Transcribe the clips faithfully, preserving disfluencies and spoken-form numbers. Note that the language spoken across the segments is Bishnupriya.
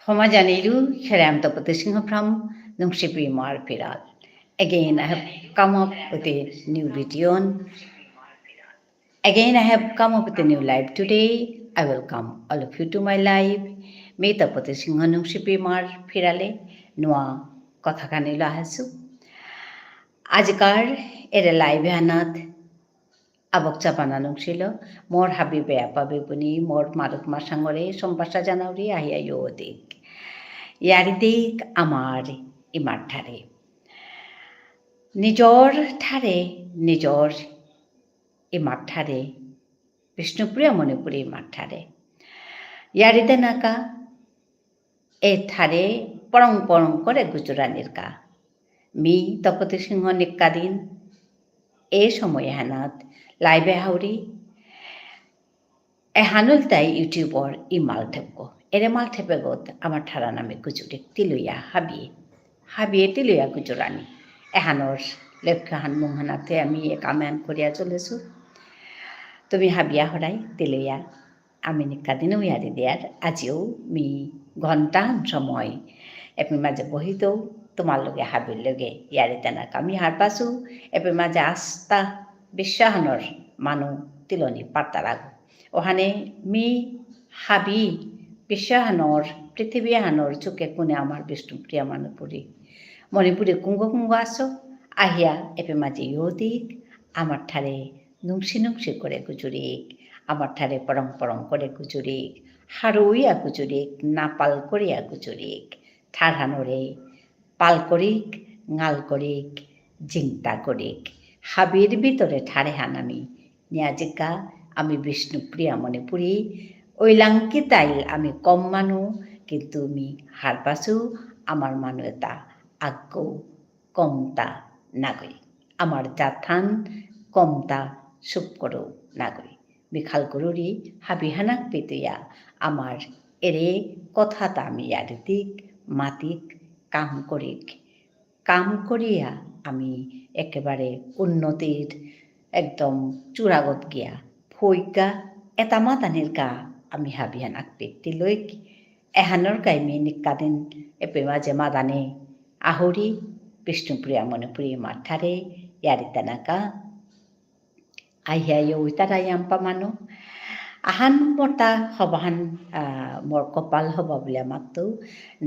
Homa janilu, here I am Tapati Singha from Nungshipi Imar Phiral. Again, I have come up with a new video. Again, I have come up with a new live today. I welcome all of you to my live. মি তপতি সিংহ নুংশিপি ইমার ফিরালে নুয়া কথা খানি লো আহেসু। আজিকার এরে live হানাত আবক চাপানা নুংশিল, মোর হাবি বেয়াপা বেবুনি, মোর মারুক মাসাঙরে, সম্ভাষা জানাউরি, আহিয়া ইয়দিক। ইয়ারি দিক আমার ইমার ঠারে। নিজর ঠারে, নিজর ইমার ঠারে, বিষ্ণুপ্রিয়া মণিপুরী ইমার ঠারে। ইয়ারি দেনাকা, এ ঠারে পরং পরং করে গুজরানির কা। মি তপতি সিংহ নিকাদিন এ সময় হানাত live এ হাউরি। এহানুল তাই YouTubeর ই মালঠেপগো। এরে মালঠেপেগত আমার ঠারান আমি গুজুরিক তিলইয়া হাবিয়ে। হাবিয়ে তিলইয়া গুজুরানি। এহানর লক্ষ্য হান মুংহানাতে আমি এ কাম এহান করিয়া চলেসু। তুমি হাবিয়া হরাই তিলইয়া। আমি নিকাদিনও ইয়ারি দিয়ার, আজিও মি ঘন্টাহান সময় এপি মাঝে বহিতৌ তোমার লগে হাবির লগে ইয়ারি দেনাকা। মি হারপাসু এপি মাঝে আস্তা বিশ্বাহানর মানু তিলনি পারতারাগো। ওহানে মি হাবি বিশ্বাহানর, পৃথিবী আহানর চুকে কোণে আমার বিষ্ণুপ্রিয়া মণিপুরী। মণিপুরী কুঙ্গ কুঙ্গ আসো, আহিয়া এপি মাঝে ইয়দিক, আমার ঠারে নুংসি নুংসি করে গুজুরিক, আমার ঠারে পরং পরং করে গুজুরিক, হারৌইয়া গুজুরিক, নাপাল করিয়া গুজুরিক, ঠারহানরে পাল করিক, ঙাল করিক, জিংতা করিক। হাবির ভিতরে ঠারেহান আমি নিয়াজিকা, আমি বিষ্ণুপ্রিয়া মণিপুরী, ঐলাঙ্কি তাইল আমি কম মানু, কিন্তু মি হারপাসু আমার মানু এতা আগৌ কমতা নাগই। আমার জাতহান কমতা সুপ করৌ নাগই। মি খাল করুরি হাবিহানাক পেতুয়া আমার এরে কথাতা আমি ইয়ারিদিক, মাতিক, কাম করিক। কাম করিয়া আমি একেবারে উন্নতির একদম চূড়াগত গিয়া ফইকা এতা মাতানির কা আমি হাবিহানাক পেতি লইক। এহানর কাই মি নিকাদিন এপে মাঝে মাদানে আহুরি বিষ্ণুপ্রিয়া মণিপুরী মাঠারে ইয়ারি তানাকা। আহিয়া ইয়ৌইতারা ইয়াম্পা মানু। আহান মোরতা হবাহান, আহ, মোর কপাল হবা বুলিয়া মাতু,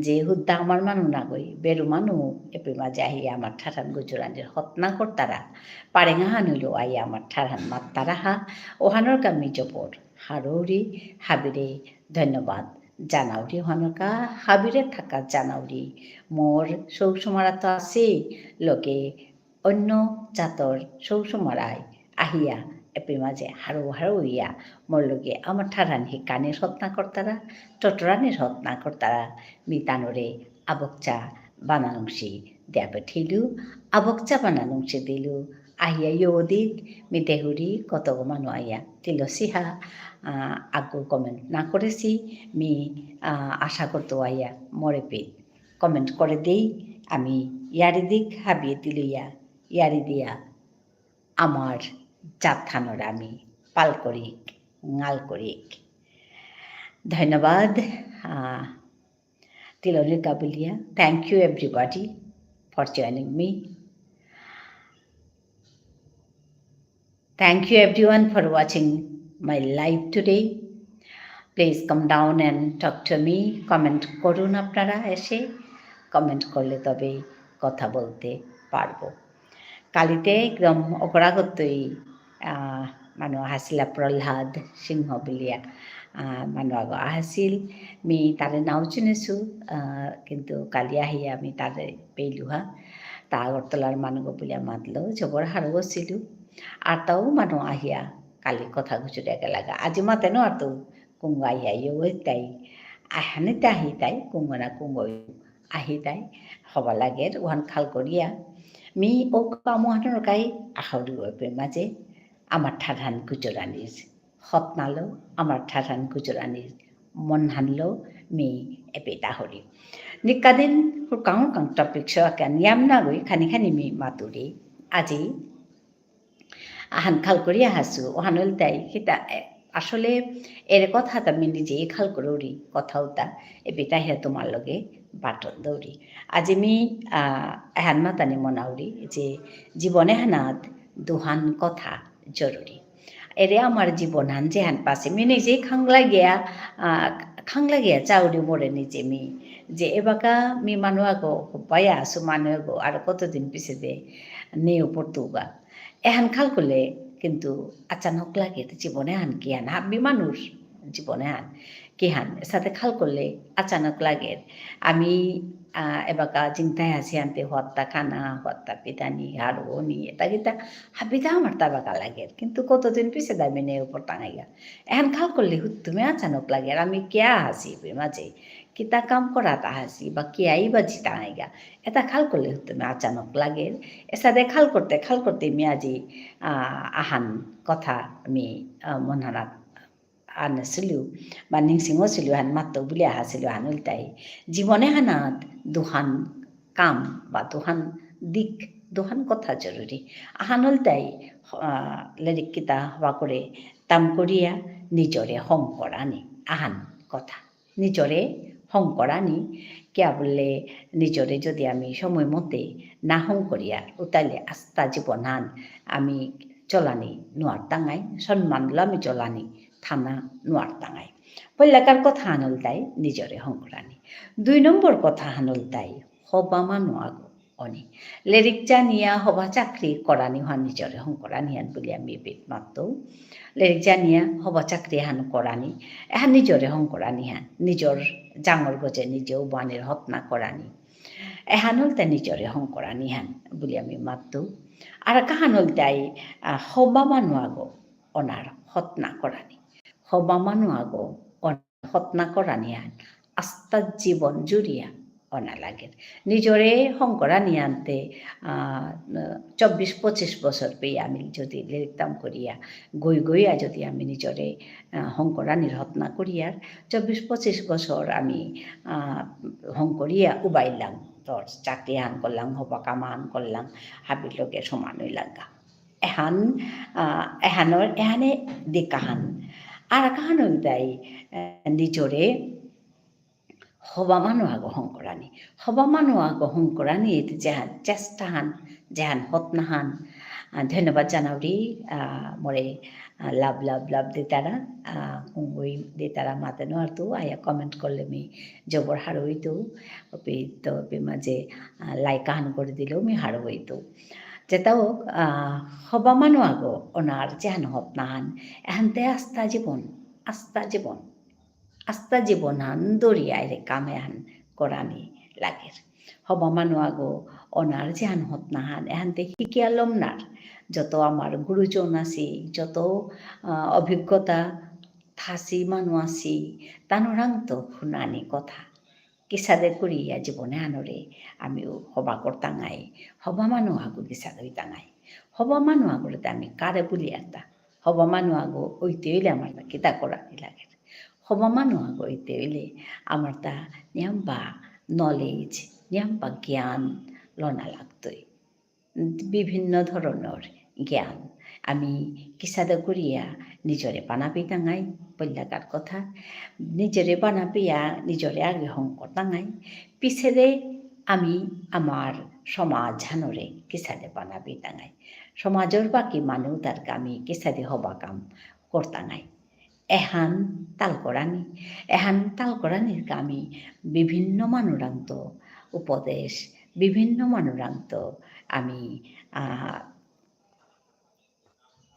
যে হুদ্দা আমার মানু নাগই, বেরু মানু এপে মাঝে আহিয়া আমার ঠারহান গুজরানির হতনা করতারা। পারেঙা হানুলো আহিয়া আমার ঠারহান মাত্তারা হা, ওহানর কা মি জবর হারৌরি, হাবিরে ধন্যবাদ জানাউরি, ওহানর কা হাবিরে থাকা জানাউরি। মোর সৌ সুমারা তো আসে, লগে অন্য জাতর সৌ সুমারাই আহিয়া এপে মাঝে হারৌ হারৌ ইয়া মোর লগে আমার ঠারহান হিকানির হতনা করতারা, টটরানির হতনা করতারা। মি তানুরে আবকচা বানানুংসি দিয়া পেঠিলু, আবকচা বানানুংসি দিলু। আহিয়া ইয়ৌদিক মি দেহুরি কতগো মানু আয়া তিলসিহা, আহ, আগু comment না করেসি, মি, আহ, আশা করতৌ আয়া মোরে পে comment করে দেই, আমি ইয়ারি দিক হাবিয়ে তিলইয়া, ইয়ারি দিয়া আমার জাতহানর আমি পাল করিক, ঙাল করিক। ধন্যবাদ, আহ, তিলনির কা বুলিয়া। Thank you everybody for joining me. Thank you everyone for watching my live today. Please come down and talk to me. Comment করুন আপনারা এসে। Comment করলে তবেই কথা বলতে পারবো। কালিতে একদম অপরাগতই, আহ, মানু আহাসিলা প্রহ্লাদ সিংহ বুলিয়া, আহ, মানু আগো আহাসিল। মি তারে নাও চিনেসু, আহ, কিন্তু কালি আহিয়া মি তারে পেইলু হা। তা আগরতলার মানুগো বুলিয়া মাতলো, জবর হারৌ অসিলু। আর তাও মানু আহিয়া কালি কথা গুজুরিয়া গেলাগা। আজি মাতে নুয়ারতৌ কুঙগ আহিয়া ইয়ৌ তাই। আহানিতে আহি তাই, কুঙগ না কুঙগ আহি তাই। হবা লাগের, ওহান খাল করিয়া। মি ও কামহানর কাই আহাউরি এপে মাঝে আমার ঠারহান গুজরানির হতনালো, আমার ঠারহান গুজরানির মনহানলো মি এপেইত আহুরি। নিকাদিন হুরকাং হুরকাং topic সৌ আকেহান ইয়াম নাগই খানি খানি মি মাতুরি। আজি আহান খাল করিয়া আহাসু, ওহান ইলতাই কিতা, এ, আসলে এরে কথাতা মি নিজেই খাল করুরি, কথা উতা, এবিতা হে তোমার লগে বাটন দৌরি। আজি মি, আহ, এহান মাতানি মনাউরি যে জীবন এহানাত দুহান কথা জরুরি। এরে আমার জীবনহান যেহান পাসে, মি নিজেই খাংলা গিয়া, আহ, খাংলা গিয়া চাউরি মোরে নিজে মি, যে এবাকা মি মানু আগো, হবায়া আসু মানু আগো, আর কতদিন পিছে দে নেও পড়তুগা। এহান খাল করলে কিন্তু আচানক লাগে, তো জীবন এহান কিহান, হাবি মানুষ জীবন এহান কিহান, এসাদে খাল করলে আচানক লাগে। আমি, আহ, এবাকা চিন্তায় আছি আনতে হত্তা খানা, হত্তা পিতানি, হারুনি, এটা কিতা হাবিতা আমার তাবাকা লাগে। কিন্তু কতদিন পিছে দামি নেই উপর টাঙাইয়া। এহান খাল করলে হুত্তুমে আচানক লাগে। আর আমি কিয়া আছি এপেই মাঝে? কিতা কাম করাত আহাসি বা কিয়াই বা জিতাঙাইগা। এটা খাল করলে হুতুমে আচানক লাগে। এসাদে খাল করতে, খাল করতে মি আজি, আহ, আহান কথা আমি, আহ, মনহানাত আনসিলু বা নিংসিং অসিলু হান মাত্ত বুলি আহাসিলু হান উল্টাই। জীবন এহানাত দুহান কাম বা দুহান দিক, দুহান কথা জরুরি। আহান উল্টাই, আহ, লেরিক কিতা হবা করে তাম করিয়া নিজরে হং করানি আহান কথা। নিজরে হং করানি, কিয়া বুললে নিজরে যদি আমি সময় মতে না হং করিয়া, উতাইলে আস্তা জীবনহান আমি চলানি নুয়ারতাঙাই, সম্মানলো আমি চলানি থানা নুয়ারতাঙাই। পয়লাকার কথা হান উল্টাই নিজরে হং করানি। দুই নম্বর কথা হান উল্টাই হবা মানু আগো অনি। লেরিক জানিয়া হবা চাকরি করানি হান নিজরে হং করানি হান বুলিয়া মি এপেই মাত্তৌ। লেরিক জানিয়া হবা চাকরি হান করানি, এহান নিজরে হং করানি হান, নিজর জাঙর গজে নিজে উবানির হতনা করানি। এহান উল্টা নিজরে হং করানি হান বুলিয়া মি মাত্তৌ। আর কাহান উল্টাই, আহ, হবা মানু আগো অনার হতনা করানি। হবা মানু আগো অন-, হতনা করানি হান আস্তা জীবন জুড়িয়া অনা লাগের। নিজরে হং করানি আনতে, আহ, চব্বিশ পঁচিশ বছর পেয়া আমি যদি লেরিক তাম করিয়া, গই গইয়া যদি আমি নিজরে, আহ, হং করানির হতনা করিয়ার, চব্বিশ পঁচিশ বছর আমি, আহ, হং করিয়া উবাইলাং, তোর চাকরি হান করলাং, হবা কাম হান করলাং, হাবির লগে সমান হইলাঙ্গা। এহান, আহ, এহানর, এহানে দিকাহান। আর কাহান উল্টাই, আহ, নিজরে হবা মানু আগো হং করানি। হবা মানু আগো হং করানি এতে যেহান চেষ্টাহান, যেহান হতনাহান। আহ, ধন্যবাদ জানাউরি, আহ, মোরে, আহ, love, love, love দিতারা, আহ, কুঙ্গুই দিতারা মাতে নুয়ারতু, আয়া comment করলে মি জবর হারৌ ইতু, অপি তো অপি মাঝে, আহ, like আহান করে দিলেও মি হারৌ ইতু। যেতা হোক, আহ, হবা মানু আগো অনার যেহান হতনাহান, এহানতে আস্তা জীবন, আস্তা জীবন। আস্তা জীবনহান দরিয়া এরে কাম এহান করানি লাগের। হবা মানু আগো অনার যেহান হতনাহান, এহানতে হিকিয়া লমনার। যত আমার গুরুজন আসি, যত, আহ, অভিজ্ঞতা থাসি মানু আসি, তানুরাংত হুনানি কথা। কিসাদে করিয়া জীবন এহানরে আমি হবা করতাঙাই, হবা মানু আগো কিসাদে হইতাঙাই। হবা মানু আগরে তে আমি কারে বুলিয়ারতা। হবা মানু আগো অইতে অইলে আমার তা কিতা করানি লাগের। হবা মানু আগো অইতে অইলে আমার তা নিয়াম্বা knowledge, নিয়াম্বা জ্ঞান লনা লাগতই। বিভিন্ন ধরনর জ্ঞান। আমি কিসাদে করিয়া নিজরে বানাবি তাঙাই, পয়লাকার কথা। নিজরে বানাবিয়া, নিজরে আগে হং করতাঙাই। পিছেদে আমি আমার সমাজ হানরে কিসাদে বানাবি তাঙাই। সমাজর বাকি মানু তারকা আমি কিসাদে হবা কাম করতাঙাই। এহান তাল করানি, এহান তাল করানির কা আমি বিভিন্ন মানুরাংত উপদেশ, বিভিন্ন মানুরাংত আমি, আহ,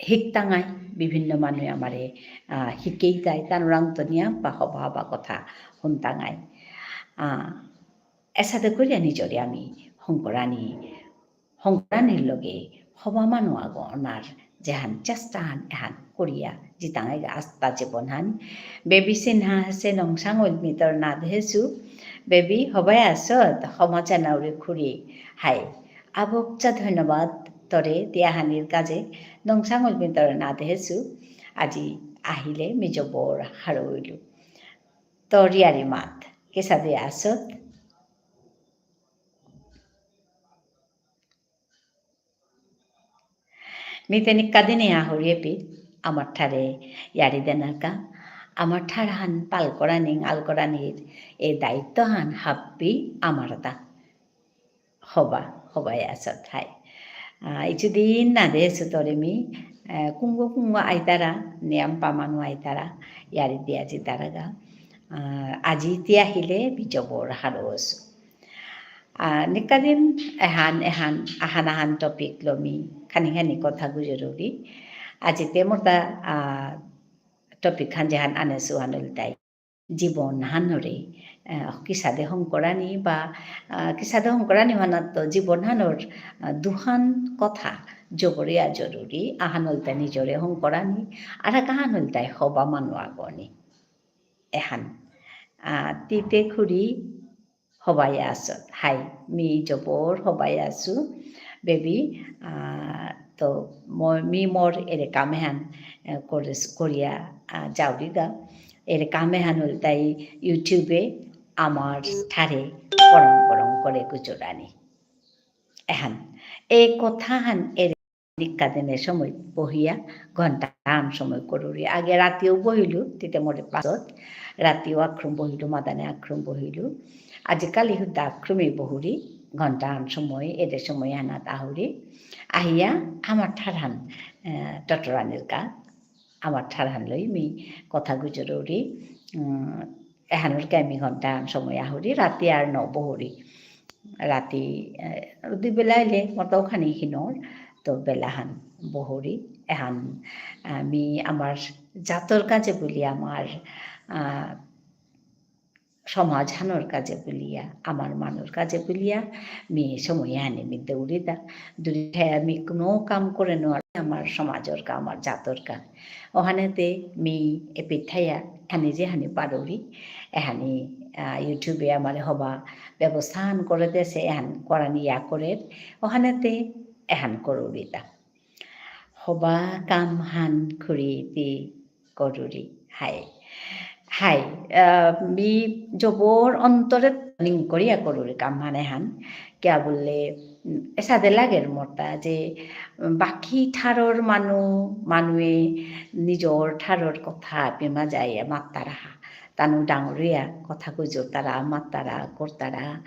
হিকতাঙাই, বিভিন্ন মানুয়ে আমারে, আহ, হিকেইতাই, তানুরাংত নিয়াম্বা হবা হবা কথা হুনতাঙাই। আহ, এসাদে করিয়া নিজরে আমি হং করানি, হং করানির লগে হবা মানু আগো অনার যেহান চেষ্টাহান এহান করিয়া জিতাঙাইগা আস্তা জীবনহান। বেবি সিনহা হেসে নংসাং উলমিতর না দেহেসু। বেবি হবাই আসত, হমা জানাউরি খুরি। হাই। আবকচা ধন্যবাদ তরে দিয়াহানির কাজে। নংসাং উলমিতর না দেহেসু। আজি আহিলে মি জবর হারৌ ইলু। তর ইয়ারি মাত। কিসাদে আসত? মি তে নিকাদিনে আহুরি এপি। আমার ঠারে ইয়ারি দেনাকা, আমার ঠারহান পাল করানি, আল করানির এ দায়িত্বহান হাব্বি আমার দা। হবা, হবাই আসত হাই। আহ, ইচুদিন না দেসু তরে মি, আহ, কুঙ্গ কুঙ্গ আইতারা, নিয়াম পামানু আইতারা, ইয়ারি দিয়া জিতারাগা। আহ, আজি তি আহিলে মি জবর হারৌ অসু। আহ, নিকাদিন এহান, এহান, আহান আহান topic লো মি খানি খানি কথা গুজরুরি। আজি তে মোরতা, আহ, topic হান যেহান আনেসু হান ইলতাই। জীবন হানরে, আহ, কিসাদে হঙকরানি বা, আহ, কিসাদে হঙকরানি হানাত তো জীবন হানর, আহ, দুহান কথা জবরিয়া জরুরি, আহান ইলতাই নিজরে হঙকরানি, আর আহান ইলতাই হবা মানু আগনি। এহান। আহ, তিতে খুরি হবাই আসত। হাই, মি জবর হবাই আসু, বেবি। আহ, তো ম-, মি মোর এরে কামেহান, আহ, করেস-, করিয়া, আহ, যাওরিগা। এরে কামেহান ইলতাই YouTube-এ আমার ঠারে পরং পরং করে গুজরানি। এহান। এ কথাহান এরে নিকাদিনে সময় বহিয়া, ঘন্টাহান সময় করুরি। আগে রাতিও বহিলু, তিতে মোরে পাছত, রাতিও আক্রম বহিলু, মাদানে আক্রম বহিলু। আজিকালি হুদা আক্রমে বহুরি, ঘন্টাহান সময়, এরে সময় আনাত আহুরি। আহিয়া আমার ঠারহান, আহ, টটরানিরকা। আমার ঠারহান লই মি কথা গুজরুরি, উম, এহানর কা মি ঘন্টাহান সময় আহুরি, রাতি আর ন বহুরি। রাতি, আহ, দুই বেলা আইলে মোরতা খানি হিনর, তো বেলাহান বহুরি। এহান, আহ, মি আমার জাতর কাজে বুলিয়া, আমার, আহ, সমাজ হানর কাজে বুলিয়া, আমার মানুর কাজে বুলিয়া, মি সময় আনি মি দৌড়ি দা। দূরে থাইয়া মি কোনো কাম করে নোয়ারি, আমার সমাজর কা, আমার জাতর কা। ওহানেতে মি এপেই থাইয়া, হানি যে হানি পারুরি, এহানি, আহ, YouTube-এ আমারে হবা ব্যবস্থাহান করে দেসে, এহান করানি ইয়া করে, ওহানেতে এহান করুরি তা। হবা কামহান খুরি তি করুরি। হাই। হাই, আহ, মি জবর অন্তরে নিং করিয়া করুরি কামহান এহান। কিয়া বুললে, উম, এসাদে লাগের মোরতা যে, উম, বাকি ঠারর মানু, মানুয়ে নিজর ঠারর কথা এপেমা যাইয়া মাত্তারা হা। তানু ডাঙরিয়া কথা গুজরতারা, মাত্তারা, করতারা।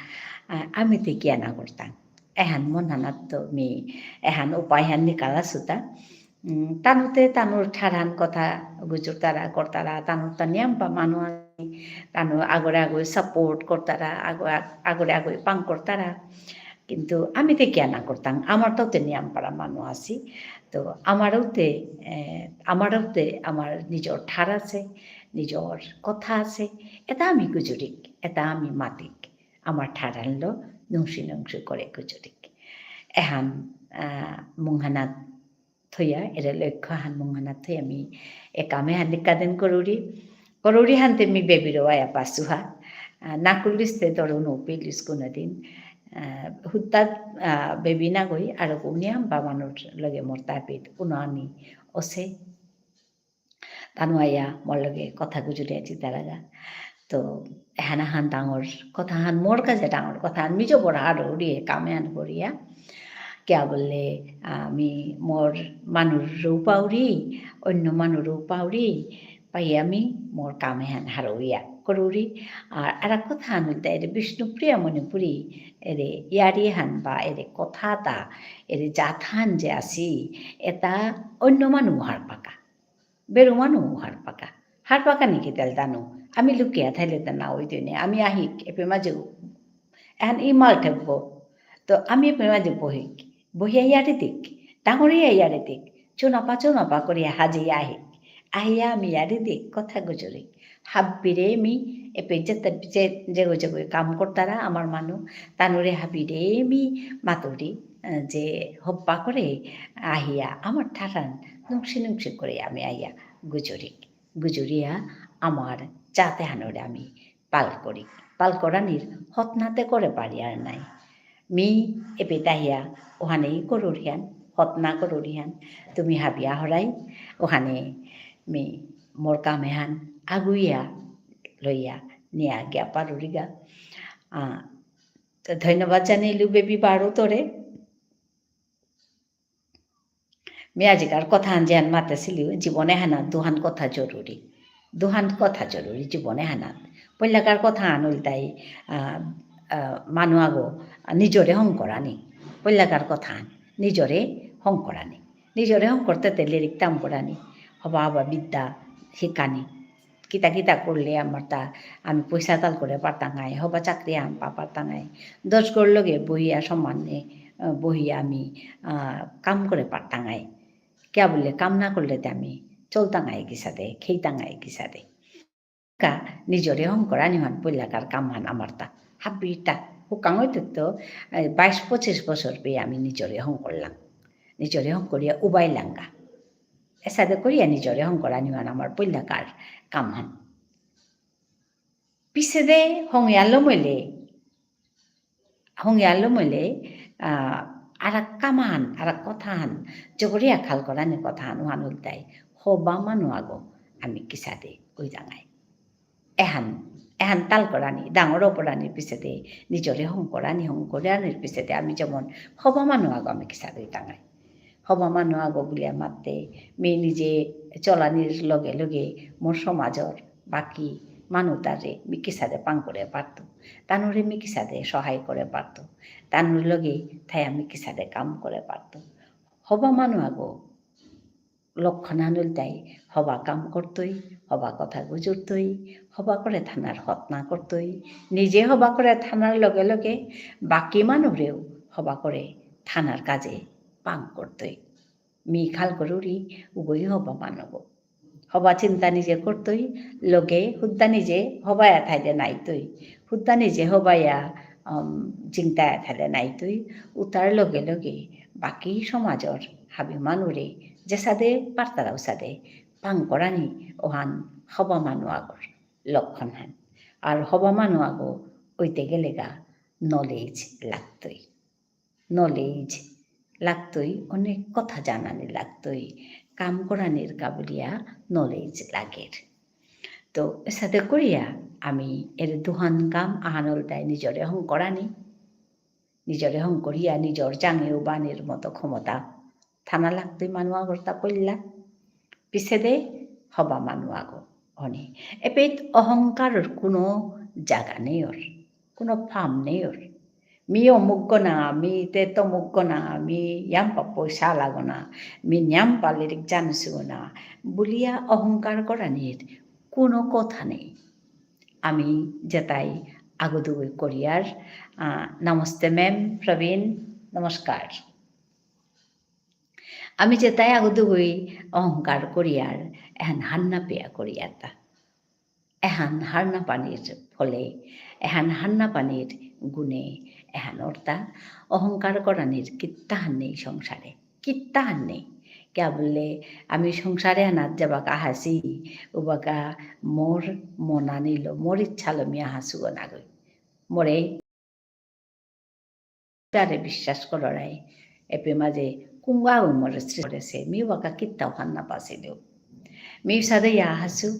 আহ, আমি তে কিয়া না করতাম। এহান মন হানাত তো মি, এহান উপায়হান নিকালাসুতা। উম, তানুতে তানুর ঠারহান কথা গুজরতারা, করতারা, তানুর তা নিয়াম পা মানু আসি, তানু আগরে আগই support করতারা, আগ-, আগ-, আগরে আগই পাং করতারা। কিন্তু আমি তে কিয়া না করতাম, আমার তো তে নিয়াম পারা মানু আসি। তো আমারও তে, এ, আমারও তে আমার নিজর ঠার আসে, নিজর কথা আসে, এতা আমি গুজরিক, এতা আমি মাতিক। আমার ঠারহানলো নুংসি নুংসি করে গুজরিক। এহান, আহ, মুঙহানাত থইয়া, এরে লক্ষ্যহান মুঙহানাত থইয়া মি এ কামেহান নিকাদিন করুরি। করুরি হানতে মি বেবিরও আয়া পাসুহা। আহ, না করলিসতে ধরো নো পেলিস কোনোদিন। আহ, হুদ্দাত, আহ, বেবি না গই, আরো নিয়াম পা মানুর লগে মোরতা এপেইত উনানি অসে। তানু আয়া মোর লগে কথা গুজরিয়া জিতারাগা। তো এহান আহান ডাঙর কথাহান, মোর কাজে ডাঙর কথাহান, মি জবর হারৌরি এ কামেহান করিয়া। কিয়া বুললে, আহ, মি মোর মানুরও পাউরি, অন্য মানুরও পাউরি, পাইয়া মি মোর কামেহান হারৌরিয়া করুরি। আর আরাক কথাহান ইলতাই এরে বিষ্ণুপ্রিয়া মণিপুরী, এরে ইয়ারিহান বা এরে কথাতা, এরে জাতহান যে আসি, এতা অন্য মানু হারপাকা। বেরু মানু হারপাকা। হারপাকা নিকি তেল তানু। আমি লুকিয়া থাইলে তা না অইতই নে। আমি আহিক, এপেই মাঝে, এহান ইমাল ঠেকব। তো আমি এপেই মাঝে বহিক। বহিয়া ইয়ারি দিক। ডাঙরিয়া ইয়ারি দিক। চুনাপা চুনাপা করিয়া হাজিয়া আহিক। আহিয়া আমি ইয়ারি দিক, কথা গুজরিক। হাব্বিরে মি, এপেই যেতা, যে, যেগো যেগো কাম করতারা আমার মানু, তানুরে হাবিরে মি মাতুরি, আহ, যে হব্বা করে আহিয়া আমার ঠারহান নুংসি নুংসি করে আমি আইয়া গুজরিক। গুজরিয়া আমার জাত এহানরে আমি পাল করি। পাল করানির হতনাতে করে পারি আর নাই। মি এপেইত আহিয়া ওহানেই করুরিহান, হতনা করুরিহান। তুমি হাবিয়া হরাই, ওহানে মি মোর কামেহান আগুইয়া লইয়া নিয়া গিয়া পারুরিগা। আহ, তো ধন্যবাদ জানাইলু বেবি বারো তোরে। মি আজিকার কথাহান যেহান মাতেসিলু, জীবনে হানাত দুহান কথা জরুরি। দুহান কথা জরুরি জীবনে হানাত। পইলাকার কথাহান ইলতাই, আহ, আহ, মানু আগো নিজরে হংকরানি। পইলাকার কথাহান নিজরে হংকরানি। নিজরে হংকরতে তে লিরিক তাম করানি। হবা হবা বিদ্যা হিকানি। কিতা কিতা করলে আমার তা আমি পয়সা তাল করে পারতাঙাই, হবা চাকরি আন পা পারতাঙাই। দশ গর লগে বহিয়া সমানে, আহ, বহিয়া আমি, আহ, কাম করে পারতাঙাই। কিয়া বুললে কাম না করলে তে আমি চলতাঙাই কিসাদে, খেইতাঙাই কিসাদে। কা নিজরে হংকরানি হান পইলাকার কাম হান আমার তা। হাবিতা, হুকাং হইতে তো, আহ, বাইশ পঁচিশ বছর পেয়ে আমি নিজরে হংকরলাম। নিজরে হংকরিয়া উবাইলাঙ্গা। এসাদে করিয়া নিজরে হংকরানি হান আমার পইলাকার কাম হান। পিছেদে হংয়ালো মইলে, হংয়ালো মইলে, আহ, আরাক কাম হান, আরাক কথা হান, জগরিয়া খাল করানি কথা হান, উহান ইলতাই, হবা মানু আগো, আমি কিসাদে, ওই জাঙাই। এহান, এহান তাল করানি, ডাঙর অপরানি পিছেদে, নিজরে হংকরানি, হংকরানির পিছেদে, আমি যেমন হবা মানু আগো আমি কিসাদে ওই জাঙাই। হবা মানু আগো বুলিয়া মাতে, মি নিজে চলানির লগে লগে মোর সমাজর বাকি মানু তারে মি কিসাদে পাং করে পারতো, তানুরে মি কিসাদে সহায় করে পারতো, তানুর লগে থাই আমি কিসাদে কাম করে পারতো। হবা মানু আগো লক্ষণ আনুল তাই হবা কাম করতই, হবা কথা গুজুরতই, হবা করে থানার হতনা করতই, নিজে হবা করে থানার লগে লগে বাকি মানুরেও হবা করে থানার কাজে পাং করতই। মি খাল করুরি উগই হবা মানুগো। হবা চিন্তা নিজে করতই, লগে হুদ্দা নিজে হবায়া থাইলে নাইতই। হুদ্দা নিজে হবায়া, উম, চিন্তায়া থাইলে নাইতই। উতার লগে লগে বাকি সমাজর হাবি মানুরে যেসাদে পারতারা উসাদে পাং করানি ওহান হবা মানু আগর লক্ষণ হান। আর হবা মানু আগো ওইতে গেলেগা knowledge লাগতই। Knowledge লাগতই, অনেক কথা জানানি লাগতই। কাম করানির কাবুলিয়া knowledge লাগের। তো এসাদে করিয়া আমি এর দুহান কাম আহান ইলতাই নিজরে হংকরানি, নিজরে হংকরিয়া নিজর জাঙে উবানির মতো ক্ষমতা থানা লাগতই মানু আগর তা পইলা। পিছেদে হবা মানু আগো অনি। এপেইত অহংকারর কোনো জাগা নেই ওর, কোনো ফার্ম নেই ওর। মি অমুক গনা, মি তে তমুক গনা, মি ইয়াম্পা পয়সা লাগনা, মি নিয়াম্পা লিরিক জানসু না, বুলিয়া অহংকার করানির কোনো কথা নেই। আমি যেতাই আগদুগই করিয়ার, আহ, নমস্তে ম্যাম, প্রবীণ, নমস্কার। আমি যেতাই আগদুগই অহংকার করিয়ার, এহান হার না পেয়া করিয়ার তা। এহান হার না পানির ফলে, এহান হার না পানির গুণে, এহান অর্থা অহংকার করানির কিত্তাহান নেই সংসারে, কিত্তাহান নেই। কিয়া বুললে, আমি সংসারে আনাত যাবাকা আহাসি, উবাকা মোর মনানিলো, মোর ইচ্ছালো মি আহাসু অনাগই। মোরে তারে বিশ্বাস কররাই। এপে মাঝে কুঙ্গা আগই মোরে সৃষ্টি করেসে, মি বাকা কিত্তাও হার না পাসিলু। মি সাদে ইয়া আহাসু,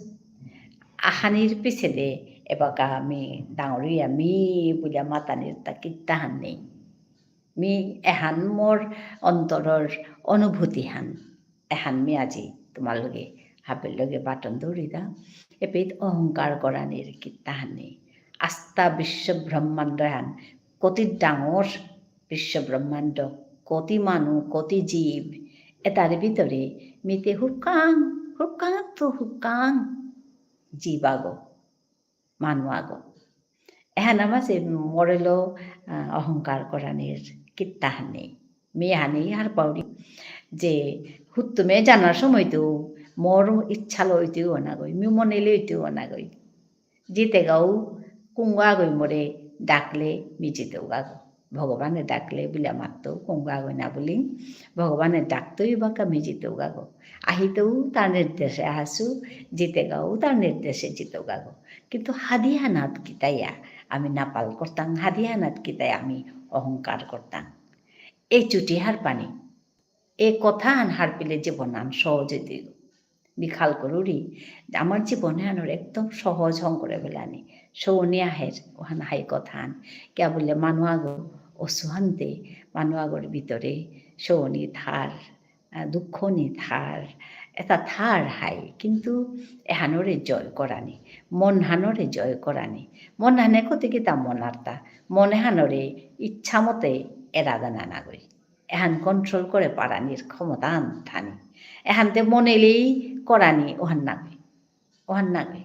আহানির পিছেদে, এবাকা মি ডাঙরিয়া মি বুলিয়া মাতানির তা কিত্তাহান নেই। মি এহান মোর অন্তরর অনুভূতি হান। এহান মি আজি তোমার লগে, হাবির লগে বাটন দৌড়ি দা। এপেইত অহংকার করানির কিত্তাহান নেই। আস্তা বিশ্ব ব্রহ্মাণ্ড হান, কতি ডাঙর বিশ্ব ব্রহ্মাণ্ড, কতি মানু, কতি জীব, এতার ভিতরে মিতে হুকাং, হুকাং তো হুকাং জীব আগো, মানু আগো। এহান আমার যে মোরেলো, আহ, অহংকার করানির কিত্তাহান নেই। মি এহানি হার পাউরি যে হুত্তুমে জানার সময় তো মোর ইচ্ছা লইতেও অনাগই, মি মনে লইতেও অনাগই। জিতেগাও কুঙ্গ আগই মোরে ডাকলে মি জিতেও গাগো। ভগবানে ডাকলে বুলিয়া মাততো, কুঙ্গ আগই না বুলি। ভগবানে ডাকতই বাকা মি জিতেও গাগো। আহিতেও তার নির্দেশে আহাসু, জিতেগাও তার নির্দেশে জিতেও গাগো। কিন্তু হাদিহানাত কিতাইয়া আমি নাপাল করতাম, হাদিহানাত কিতাইয়া আমি অহংকার করতাম। এই চুটি হারপানি, এই কথা আন হারপিলে জীবন আন সহজে দিল। মি খাল করুরি, আমার জীবনে আনোর একদম সহজ হং করে বেলানি। সৌনি আহের, ওহান হাই কথা আন। কিয়া বুললে মানু আগো অসুহান্তে, মানু আগর ভিতরে সৌনি থার, আহ, দুঃখ নি থার, এতা থার হাই, কিন্তু এহানরে জয় করানি, মনহানরে জয় করানি। মনহানে কতি কিতা মনারতা, মন এহানরে ইচ্ছা মতে এরা দানা নাগই। এহান control করে পারানির ক্ষমতা আন থানি। এহানতে মনেলেই করানি ওহান নাগই। ওহান নাগই।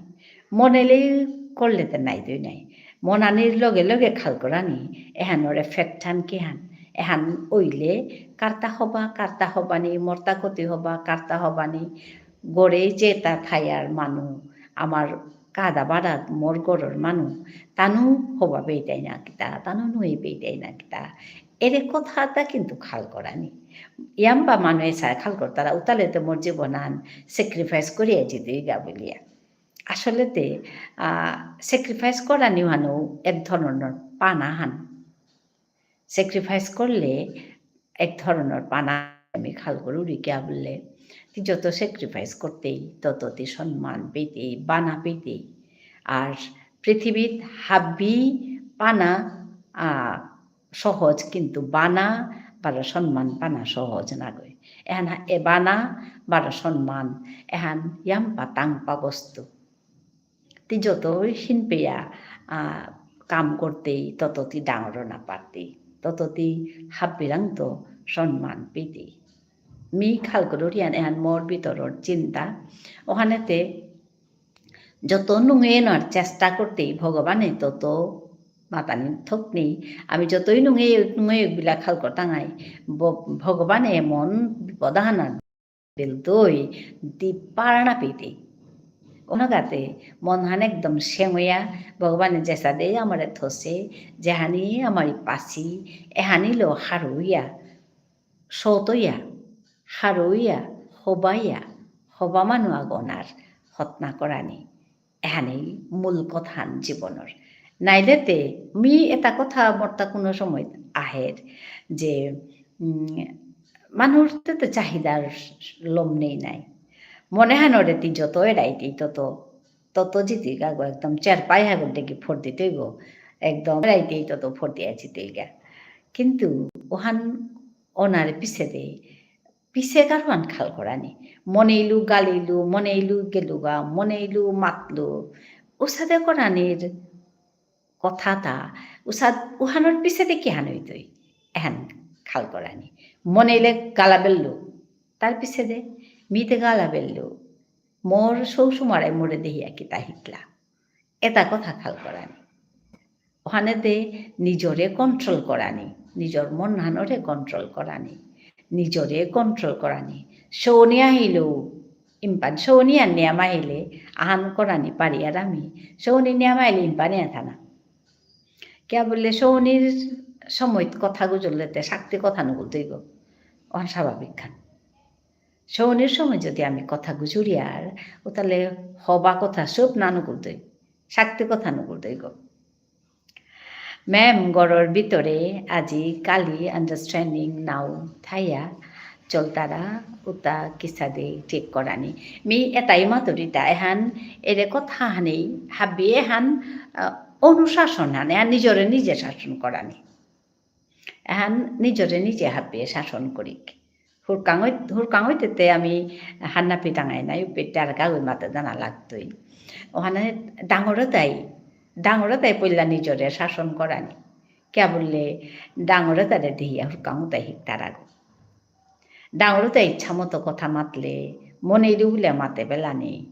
মনেলেই করলে তে নাই দুই নাই। মনানির লগে লগে খাল করানি, এহানর effect হান কিহান। এহান ওইলে কার্তা হবা, কার্তা হবানি, মর্তা কতি হবা, কার্তা হবানি, গরে যেতা থায়ার মানু, আমার কাদা বারাত মোর গরর মানু, তানু হবা বেইতাই না কিতা, তানু নুই বেইতাই না কিতা। এরে কথাতা কিন্তু খাল করানি। ইয়াম্বা মানু এসা খাল করতারা, উতালে তো মোর জীবনান sacrifice করিয়া জিতেইগা বুলিয়া। আসলে তে, আহ, sacrifice করানি হানু এক ধরনর পানা হান। Sacrifice করলে এক ধরনর পানা আমি খাল করুরি কিয়া বুললে, তি যত sacrifice করতেই, তত তি সম্মান পেতেই, বানা পেতেই। আর পৃথিবীত হাব্বি পানা, আহ, সহজ, কিন্তু বানা বারো সম্মান পানা সহজ নাগই। এহান হা-, এ বানা বারো সম্মান, এহান ইয়াম্পা তাংপা বস্তু। তি যতই হিনপেয়া, আহ, কাম করতেই, তত তি ডাঙর না পারতেই, তত তি হাব্বিরাংত সম্মান পেতেই। মি খাল করুরিয়ান এহান মোর ভিতরর চিন্তা, ওহানেতে যত নুঙে নার চেষ্টা করতেই ভগবানে তত মাতানি থকনি, আমি যতই নুঙে, নুঙে বিলা খাল করতাঙাই, ব-, ভগবানে এমন বিপদ আহানার বেলতই, দি পারনা পেতে। অনাগাতে মনহান একদম সেঙয়া, ভগবানে যেসাদে আমারে থসে, যেহানি আমারি পাসি, এহানি লো হারুইয়া, সতইয়া, হারুইয়া, হবাইয়া, হবা মানু আগনার হতনা করানি। এহানি মূল কথাহান জীবনর। নাইলেতে মি এতা কথা মোরতা কোনো সময় আহের যে, উম, মানুর তে তো চাহিদার লম নেই নাই। মনেহানরে তি যত এড়াইতেই তত, তত জিতেইগা গো, একদম চেরপাই হাগর দেখি ফোর দিতেই গো, একদম এড়াইতেই তত ফোর দিয়া জিতেইগা। কিন্তু ওহান অনার পিছেদে পিছে কারোহান খাল করানি। মনেইলু গালিলু, মনেইলু গেলুগা, মনেইলু মাতলু। উসাদে করানির কথাতা, উসাদ-, উহানর পিছেদে কিহান হইতই? এহান খাল করানি। মনেইলে গালা বেললু, তার পিছেদে মিতে গালা বেললু। মোর সৌ সুমারে মোরে দেহিয়া কিতা হিকলা। এতা কথা খাল করানি। ওহানেতে নিজরে control করানি, নিজর মনহানরে control করানি, নিজরে control করানি। শৌনি আহিলেও ইম্পান, শৌনি আর নিয়াম আহিলে আহান করানি পারি আর আমি। শৌনি নিয়াম আহিলে ইম্পানি আথানা। কিয়া বুললে শৌনির সময়ত কথা গুজরলেতে শাক্তি কথা নুকুলতই গো। ওহান স্বাভাবিক খান। শৌনির সময় যদি আমি কথা গুজুরিয়ার, ও তাহলে হবা কথা সব না নুকুলতই, শাক্তি কথা নুকুলতই গো। Ma'am, গরর ভিতরে আজি কালি understanding নাও থাইয়া চলতারা উতা কিসাদে ঠিক করানি। মি এতাই মাতুরিতা এহান এরে কথা হানি হাবি এহান, আহ, অনুশাসন হান, এহান নিজরে নিজে শাসন করানি। এহান নিজরে নিজে হাবিয়ে শাসন করিক। হুরকাঙই, হুরকাঙইতেতে আমি হান্না পিটাঙাই নাই, পেটে আর কাগজ মাতে দানা লাগতই। ওহানে ডাঙরে তাই, ডাঙরে তাই পইলা নিজরে শাসন করানি। কিয়া বুললে, ডাঙরে তারে দেহিয়া হুরকাঙও তাই হিকতারাগো। ডাঙরে তাই ইচ্ছা মতো কথা মাতলে, মনেইলু বুলে মাতে বেলানি।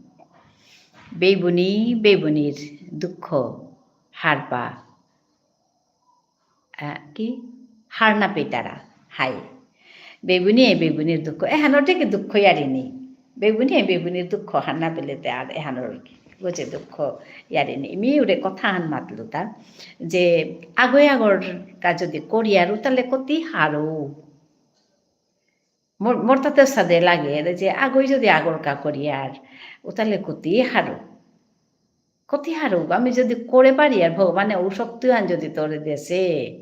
বেইবুনি, বেইবুনির দুঃখ হারপা। আহ, কি? হার না পেতারা, হাই। বেইবুনিয়ে বেইবুনির দুঃখ, এহানর থেকে দুঃখ ইয়ারিনি। বেইবুনিয়ে বেইবুনির দুঃখ হার না পেলেতে আর এহানর গজে দুঃখ ইয়ারিনি। মি উরে কথা হান মাতলুতা, যে আগই আগর কা যদি করিয়ার উতালে কতি হারো। মোর, মোর তাতে সাদে লাগে, এরে যে আগই যদি আগর কা করিয়ার, উতালে কতি হারো। কতি হারো, আমি যদি করে পারি আর ভগবানে ও শক্তিহান যদি তোরে দেসে,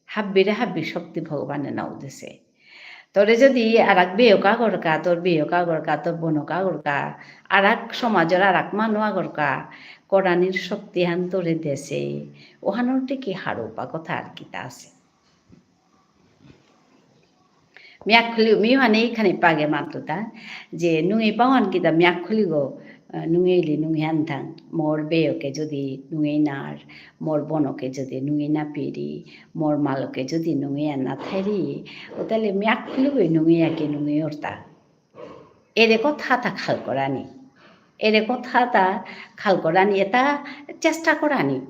হাব্বিরে হাব্বি শক্তি ভগবানে নাও দেসে। তোরে যদি আর এক বেয়ক আগর কা, তোর বেয়ক আগর কা, তোর বনক আগর কা, আর এক সমাজর আর এক মানু আগর কা, করানির শক্তিহান তোরে দেসে, ওহানর থেকে হারোপা কথা আর কিতা আছে? মিয়াক খুলি, মি হানে খানি পাগে মাতুতা, যে নুঙেই পাওয়ান কিতা মিয়াক খুলিগো, আহ, নুঙেইলি নুঙেই আনথাং, মোর বেয়কে যদি নুঙেই নার, মোর বনকে যদি নুঙেই না পিরি, মোর মালকে যদি নুঙেই আনা থাইরি, ও তাহলে মিয়াক খুলিগো নুঙেই আকে নুঙেই অর্তা। এরে কথা তা খাল করানি। এরে কথা তা খাল করানি, এটা চেষ্টা করানি।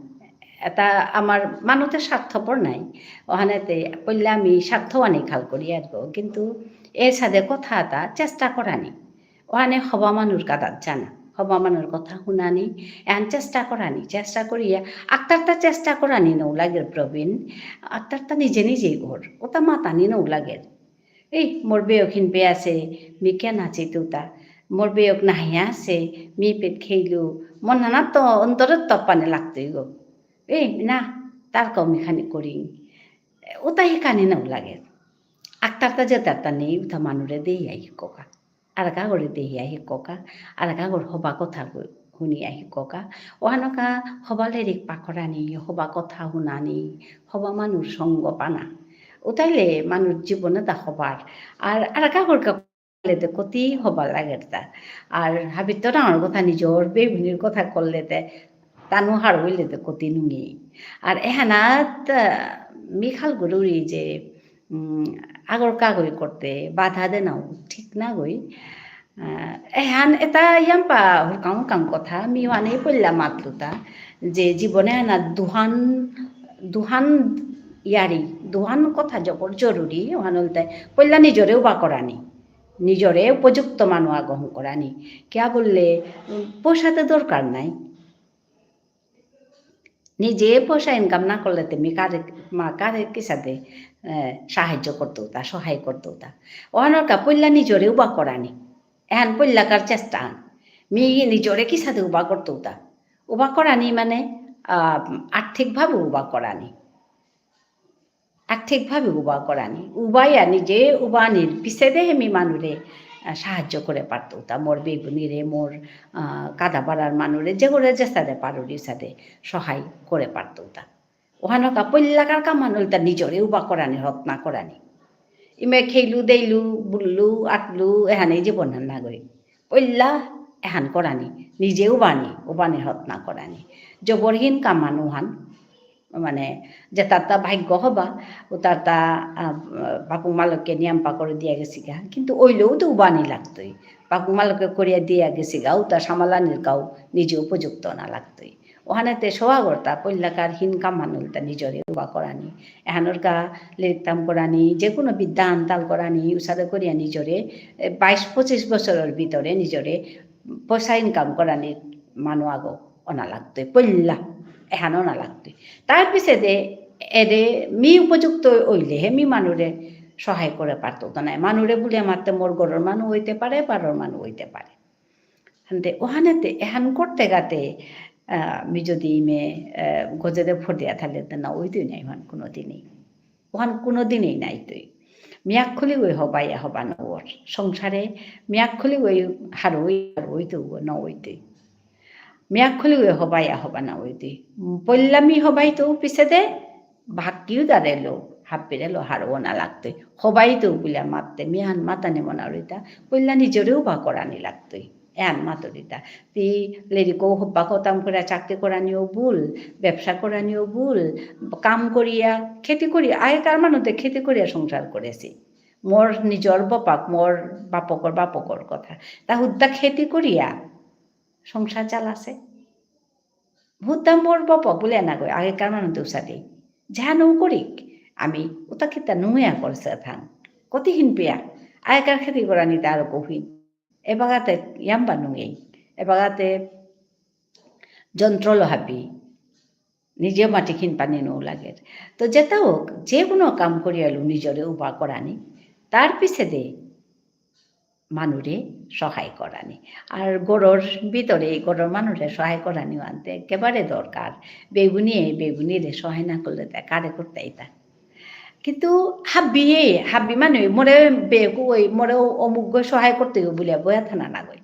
এটা আমার মানুতে স্বার্থপর নাই। ওখানেতে পইলা আমি স্বার্থ আনি খাল করি আর গো। কিন্তু এর সাথে কথা এটা চেষ্টা করানি। ওখানে হবা মানুর কাদাত জানা। হবা মানুর কথা শুনানি, এহান চেষ্টা করানি। চেষ্টা করিয়া, আক্তারতা চেষ্টা করানি নৌ লাগের প্রবীণ। আক্তারতা নিজে নিজেই ঘর। ওটা মাতানি নৌ লাগের। এই, মোর বেয়ক হিনপে আছে, মি কিয়া নাচিতৌতা। মোর বেয়ক নাহিয়া আছে, মি পেট খেইলু। মন হানাত তো অন্তরত তপানে লাগতই গো। এই, না, তার কমি খানি করিং। উতা হিকানি নাও লাগে। আক্তারতা যেতারতা নেই, উতা মানুরে দেই আই হিককা। আরাক আগরে দেই আই হিককা। আরাক আগর হবা কথা কই। হুনিয়া হিককা। ওহানকা হবা লেরিক পাকরানি, হবা কথা হুনানি, হবা মানুর সঙ্গ পানা। উতাইলে মানুর জীবনে তা হবার। আর, আর কাগর কা করলে তে কতি হবা লাগের তা। আর হাবিত তো ডাঙর কথা নিজর বেবুনির কথা করলে তে তানু হার হইলে তে কতি নুঙি। আর এহানাত, আহ, মি খাল করুরি যে উম, আগর কাগই করতে বাধা দেনাও ঠিক না গই। আহ, এহান এটা ইয়াম্পা হুরকাং হুরকাং কথা, মি ওয়ানে পল্লা মাতলুতা, যে জীবনে আনা দুহান, দুহান ইয়ারি, দুহান কথা জবর জরুরি, ওহান হলতে পল্লা নিজরে উবা করানি, নিজরে উপযুক্ত মানু আগহন করানি। কিয়া বললে, উম, পয়সাতে দরকার নাই। নিজে পয়সা income না করলে তুমি কারে, মা কারে কিসাদে, এ, সাহায্য করতৌতা, সহায় করতৌতা? ওহানর কা পইলা নিজরে উবা করানি। এহান পইলাকার চেষ্টা আন। মি নিজরে কিসাদে উবা করতৌতা? উবা করানি মানে, আ, আর্থিকভাবে উবা করানি। আর্থিকভাবে উবা করানি। উবাইয়া নিজে উবানির পিছেদে হে মি মানুরে, আ, সাহায্য করে পারতৌতা। মোর বেবুনিরে, মোর, আ, কাদাবাড়ার মানুরে, যে করে যে সাদে পারুরি সাদে সহায় করে পারতৌতা। ওহানকা পইলাকার কাম আন হলতা নিজরে উবা করানি, রত্না করানি। ইমে খেইলু, দেইলু, বুললু, আটলু, এহানে জীবন হান নাগই। পইলা এহান করানি, নিজে উবানি, উবানি রত্না করানি। জবরহীন কাম আন ওহান, মানে, যেতারতা ভাগ্য হবা, উতারতা, আ, বাপুক মালকে নিয়াম পাকরে দিয়া গেছিগা। কিন্তু ওইলেও তো উবানি লাগতই। বাপুক মালকে করিয়া দিয়া গেছিগা, উতা সামালানির কাউ নিজে উপযুক্ত না লাগতই। ওহানেতে সোয়াগরতা পইলাকার হিন কাম আন হলতা নিজরে উবা করানি। এহানর কা লেরিক তাম করানি, যে কোনো বিদ্যা আন তাল করানি, উসাদে করিয়া নিজরে, এ, বাইশ পঁচিশ বছরর ভিতরে নিজরে পয়সা income করানি মানু আগো অনা লাগতই, পইলা এহান অনা লাগতই। তার পিছেদে এদে মি উপযুক্ত হইলে হে মি মানুরে সহায় করে পারতৌতা নাই। মানুরে বুলে মাত্তে মোর ঘরর মানু হইতে পারে, বারর মানু হইতে পারে। হানতে, ওহানেতে, এহান করতে গাতে, আহ, মি যদি ইমে, আহ, গজেদে ফোর দিয়া থালে তে না ওইতই না ইমান কোনোদিনই। ওহান কোনোদিনই নাইতই। মিয়াক খুলি ওই হবাই হবা না ওর। সংসারে মিয়াক খুলি ওই হারুই, হারুই তো না ওইতই। মিয়াক খুলি ওই হবাই হবা না ওইতই। পল্লামি হবাই তো পিছেদে ভাগ্যিও দাঁড়েলো, হাব্বিরেলো হারুও না লাগতই। হবাই তো বুলিয়া মাততে, মিয়ান মাতানি মনারিতা, পল্লা নিজরে উবা করানি লাগতই। এহান মাতুরিতা। তি লেরিকো হব্বা খতাম করিয়া চাকরি করানিও ভুল, ব্যবসা করানিও ভুল, কাম করিয়া, খেতি করিয়া, আগেকার মানুতে খেতি করিয়া সংসার করেছি। মোর নিজর বাপাক, মোর বাপকর বাপকর কথা। তা হুদ্দা খেতি করিয়া সংসার চালাছে। হুদ্দা মোর বাপক বুলে না গই, আগেকার মানুতে উসাদে। যেহানও করিক, আমি উতা কিতা নুঙিয়া করছে থাং। কতিহীন পেয়া, আগেকার খেতি করানিতে আরো কহিন। এবাগাতে ইয়াম্বা নুঙেই, এবাগাতে যন্ত্রলো হাবি, নিজেও মাটি খিন পানি নৌ লাগের। তো যেটা হোক, যে কোনো কাম করিয়ালু নিজরে উবা করানি, তার পিছেদে মানুরে সহায় করানি। আর ঘরর ভিতরে ঘরর মানুরে সহায় করানি আনতে একেবারে দরকার। বেগুনিয়ে বেগুনিরে সহায় না করলে তা কারে করতে আইতা? কিন্তু হাবিয়ে, হাবি মানে মোরে বেগু ওই, মোরে অমুক গো সহায় করতে গো বুলিয়া বয়া থানা না গই।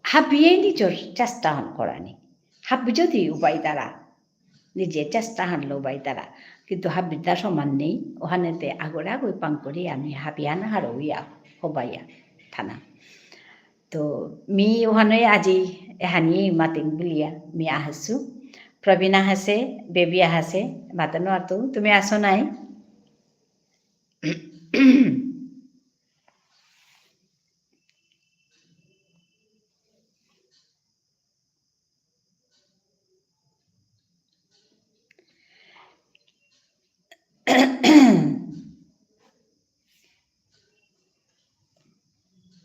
হাবিয়ে নিজর চেষ্টা হান করানি। হাবি যদি উবাই তারা, নিজে চেষ্টা হানলো উবাই তারা। কিন্তু হাবিতা সমান নেই, ওহানেতে আগরে আগই পাং করি আমি হাবিয়ান হারৌয়া, হবাইয়া, থানা। তো মি ওহানে আজি এহানি মাতিং বুলিয়া মি আহাসু। প্রবীণ আহাসে, বেবি আহাসে, মাতানো আর তো, তুমি আসো নাই?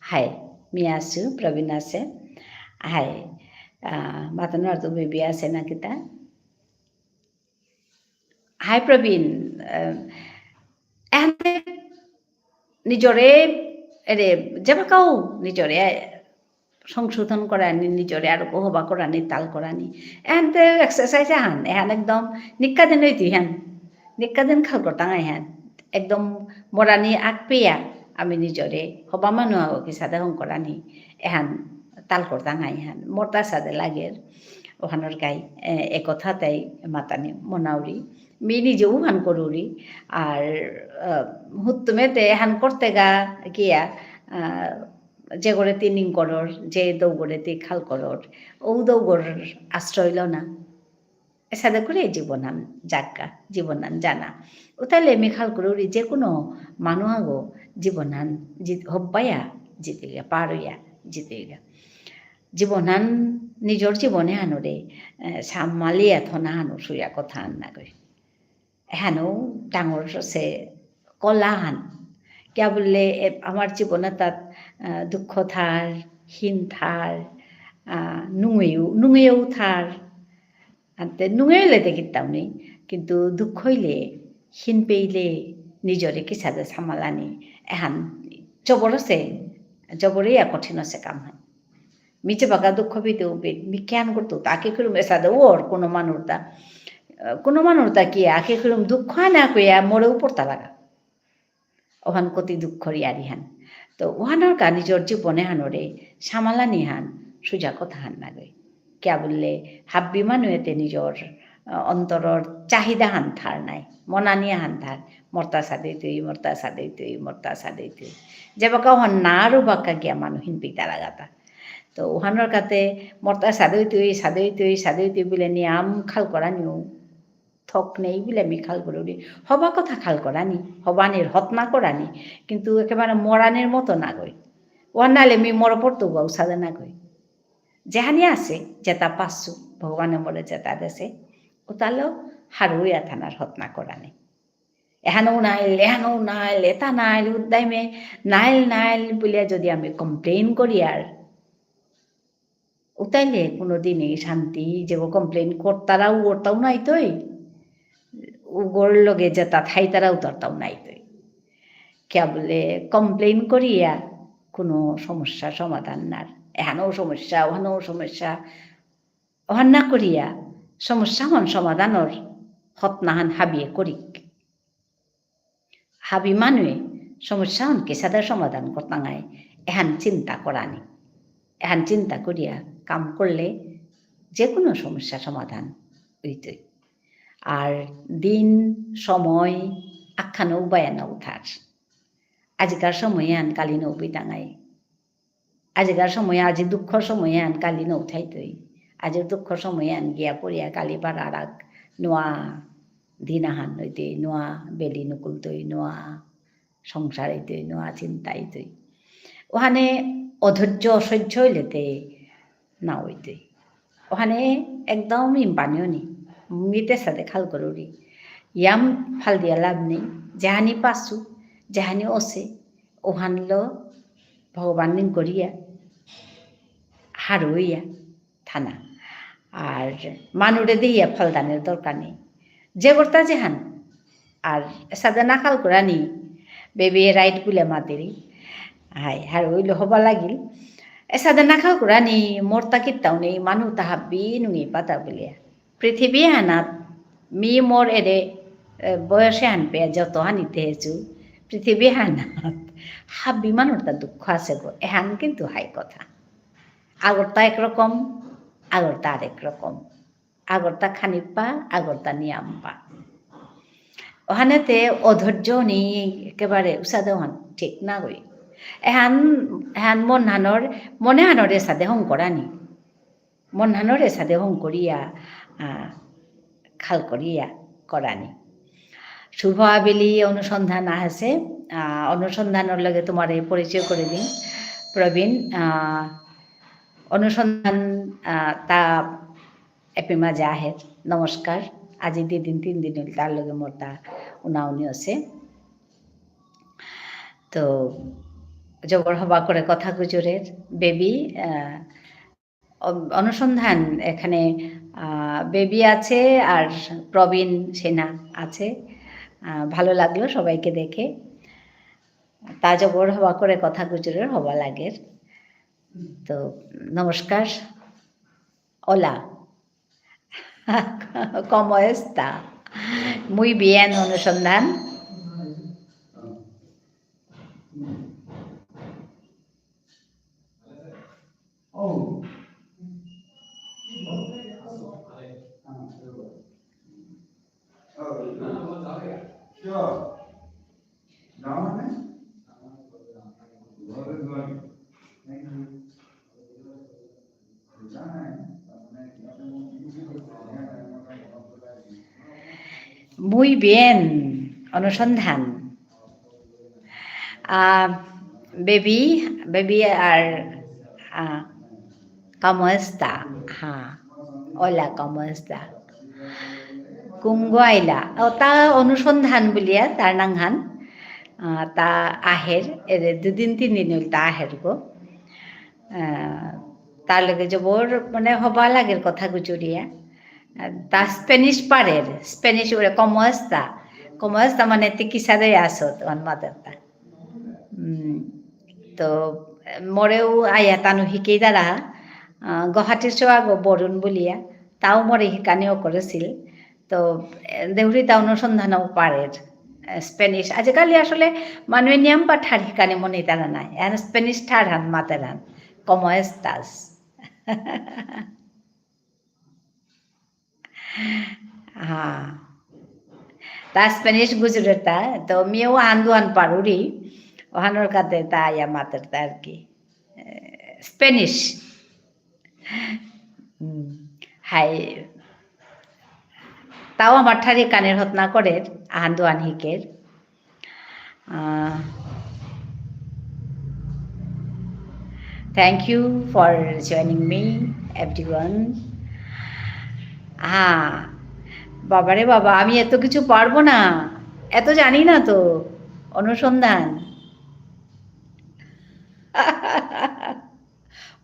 হাই, মি আসু, প্রবীণ আসে। হাই, আহ, মাতানো আর তো বেবি আসে না কিতা? হাই প্রবীণ, আহ, এহানে নিজরে, এরে, যেবাকাও নিজরে সংশোধন করানি, নিজরে আরো হবা করানি, তাল করানি। এহানতে exercise এহান, এহান একদম নিকা দিন হইতে এহান। নিকা দিন খাল করতাম এহান। একদম মরানি আগ পেয়া আমি নিজরে হবা মানু আগো কিসাদে হং করানি, এহান তাল করতাম এহান। মরতা সাদে লাগের, ওহানর গাই, এ, এ কথা তাই মাতানি মনাউরি। মি নিজে উহান করুরি। আর, আহ, হুত্তুমেতে এহান করতে গা কিয়া, আহ, যে করে তি নিং করর, যে দৌগরে তি খাল করর, ও দৌগর আশ্রয় ল না। এসাদে করে জীবনান যাক্কা, জীবনান জানা। উতাইলে মি খাল করুরি যে কোনো মানু আগো জীবনান জিত-, হব্বাইয়া জিতেগা, পারইয়া জিতেগা। জীবনান, নিজর জীবনে হানুরে, এ, সামালিয়া থনা হানু সুয়া কথা আন নাগই। এহানো ডাঙর সে কলাহান। কিয়া বুললে, এ, আমার জীবনে তাত, আহ, দুঃখ থার, হীন থার, আহ, নুঙেও, নুঙেও থার। আনতে নুঙেইলে তে কিত্তাও নেই, কিন্তু দুঃখ হইলে, হীন পেইলে, নিজরে কিসাদে সামালানি, এহান জবর সে, জবরে ইয়া কঠিন সে কাম হয়। মি যেবাকা দুঃখ পেইতে উপিত, মি কিহান করতো, তাকে কিরম এসাদে ওর কোনো মানুরতা, আহ, কোনো মানুরতা কি, আকে কিরম দুঃখ না কইয়া মরে উপরতা লাগা। ওহান কতি দুঃখর ইয়ারিহান। তো ওহানর কা নিজর জীবনে হানরে সামালানি হান, সুজা কথা হান নাগই। কিয়া বুললে, হাব্বি মানুয়েতে নিজর, আহ, অন্তরর চাহিদা হান থার নাই, মনানিয়া হান থার, মরতা সাদে তুই, মরতা সাদে তুই, মরতা সাদে তুই। যেবাকা ওহান না আরো বাক্কা গিয়া মানু হিন পিতা লাগাতা। তো ওহানর কাতে মরতা সাদে তুই, সাদে তুই, সাদে তুই বুলে নিয়াম খাল করা নিউ। থক নেই বুলে আমি খাল করুরি। হবা কথা খাল করানি, হবানির হতনা করানি, কিন্তু একেবারে মরানির মতো নাগই। ওহান নাইলে মি মর পড়তো গো, উসাদে নাগই। যেহানি আছে, যেতা পাসু, ভগবানে মোরে যেতা দেসে, ওতালো হারুয়া থানার হতনা করানি। এহানো নাইল, এহানো নাইল, এতা নাইল, উদ্দাইমে নাইল, নাইল বুলিয়া যদি আমি complain করি আর, উতাইলে কোনোদিনই শান্তি, যেগো complain করতারা, উগরতাও নাইতই। উগর লগে যেতা থাইতারা, উতারতাও নাইতই। কিয়া বুলে complain করিয়া কোনো সমস্যা সমাধান নার। এহানো সমস্যা, ওহানো সমস্যা। ওহান না করিয়া সমস্যা হন সমাধানর হতনাহান হাবিয়ে করিক। হাবি মানুয়ে সমস্যা হন কিসাদে সমাধান করতাঙাই, এহান চিন্তা করানি। এহান চিন্তা করিয়া কাম করলে যে কোনো সমস্যা সমাধান হইতই। আর দিন, সময়, আখ্যানো উবায়া না উঠার। আজিকার সময় আন কালি না উবিতাঙাই। আজিকার সময়, আজি দুঃখর সময় আন কালি না উঠাইতই। আজি দুঃখর সময় আন গিয়া পড়িয়া কালি পার আরাক নোয়া দিন আহান হইতে, নোয়া বেলি নুকুলতই, নোয়া সংসার হইতে, নোয়া চিন্তা হইতে। ওহানে অধৈর্য, অসহ্য হইলেতে না হইতে। ওহানে একদম ইম্পানিও নেই। মিতে সাথে খাল করুরি। ইয়াম ফাল দিয়া লাভ নেই। যেহানি পাসু, যেহানি অসে, ওহানলো ভগবান নিন করিয়া, হারুইয়া, থানা। আর মানুরে দিয়া ফালদানের দরকার নেই। যে করতা যেহান, আর এসাদে নাকাল করানি, বেবি রাইট বুলে মাতেরি। হাই, হারুইলো হবা লাগিল। এসাদে নাকাল করানি, মরতা কিত্তাও নেই, মানু তাহাবি নুঙি পাতা বুলিয়া। পৃথিবী হানাত, মি মোর এরে, এ, বয়সে হান পেয়া যত হানিতে হেচু, পৃথিবী হানাত, হাবি মানুরতা দুঃখ আছে গো, এহান কিন্তু হাই কথা। আগরতা একরকম, আগরতা আরেক রকম। আগরতা খানিপা, আগরতা নিয়াম্পা। ওহানেতে অধৈর্য নি একেবারে উসাদে ওহান ঠিক না গই। এহান, এহান মন হানর, মনে হানরে সাদে হং করানি। মন হানরে সাদে হং করিয়া, আ, খাল করিয়া করানি। শুভ আবেলি অনুসন্ধান আহেসে, আ, অনুসন্ধানর লগে তোমারে পরিচয় করে দিন। প্রবীণ, আ, অনুসন্ধান, আ, তা এপি মাঝে আহের। নমস্কার। আজি দুদিন তিনদিন হইল তার লগে মোর তা উনাউনি আছে। তো জবর হবা করে কথা গুজরের। বেবি, আ, অ-, অনুসন্ধান এখানে, আ, বেবি আছে আর প্রবীণ সিনহা আছে। আ, ভালো লাগলো সবাইকে দেখে। তা জবর হবা করে কথা গুজরের হবা লাগের। তো নমস্কার। Hola. ¿Cómo está? Muy bien, অনুসন্ধান। Muy bien, অনুসন্ধান। আ, বেবি, বেবি আর, আ, ¿cómo está? হ্যাঁ। Hola, ¿cómo está? কুঙগ আইলা? ও, তা অনুসন্ধান বুলিয়া, তার নাঙহান। আ, তা আহের, এরে দুদিন তিনদিন হইল তা আহের গো। আ, তার লগে জবর, মানে, হবা লাগের কথা গুজরিয়া। আ, তা স্প্যানিশ পারের, স্প্যানিশ ওরে, ¿cómo está? ¿Cómo está? মানে, তি কিসাদে আসত, ওহান মাতের তা। উম, তো, মোরেও আয়া তানু হিকেই দাঁড়া, আ, গুয়াহাটির সৌ আগো বরুণ বুলিয়া, তাও মোরে হিকানিও করেছিল। তো, এ, দেহুরি তা অনুসন্ধানও পারের, এ, স্প্যানিশ। আজিকালি আসলে মানুয়ে নিয়াম বা ঠার হিকানি মনে তারা নাই। এখন স্প্যানিশ ঠার হান মাতের হান, ¿cómo estás? হ্যাঁ। তা স্প্যানিশ গুজরের তা, তো মিও ওহান দুহান পারুরি, ওহানর কাতে তা ইয়া মাতের তা আর কি। এ, স্প্যানিশ। হুম, হাই। তাও আমার ঠারে কানের হতনা করের, আহান দুহান হিকের। আহ, thank you for joining me, everyone. হ্যাঁ, বাবারে বাবা, আমি এত কিছু পারবো না, এত জানি না তো, অনুসন্ধান।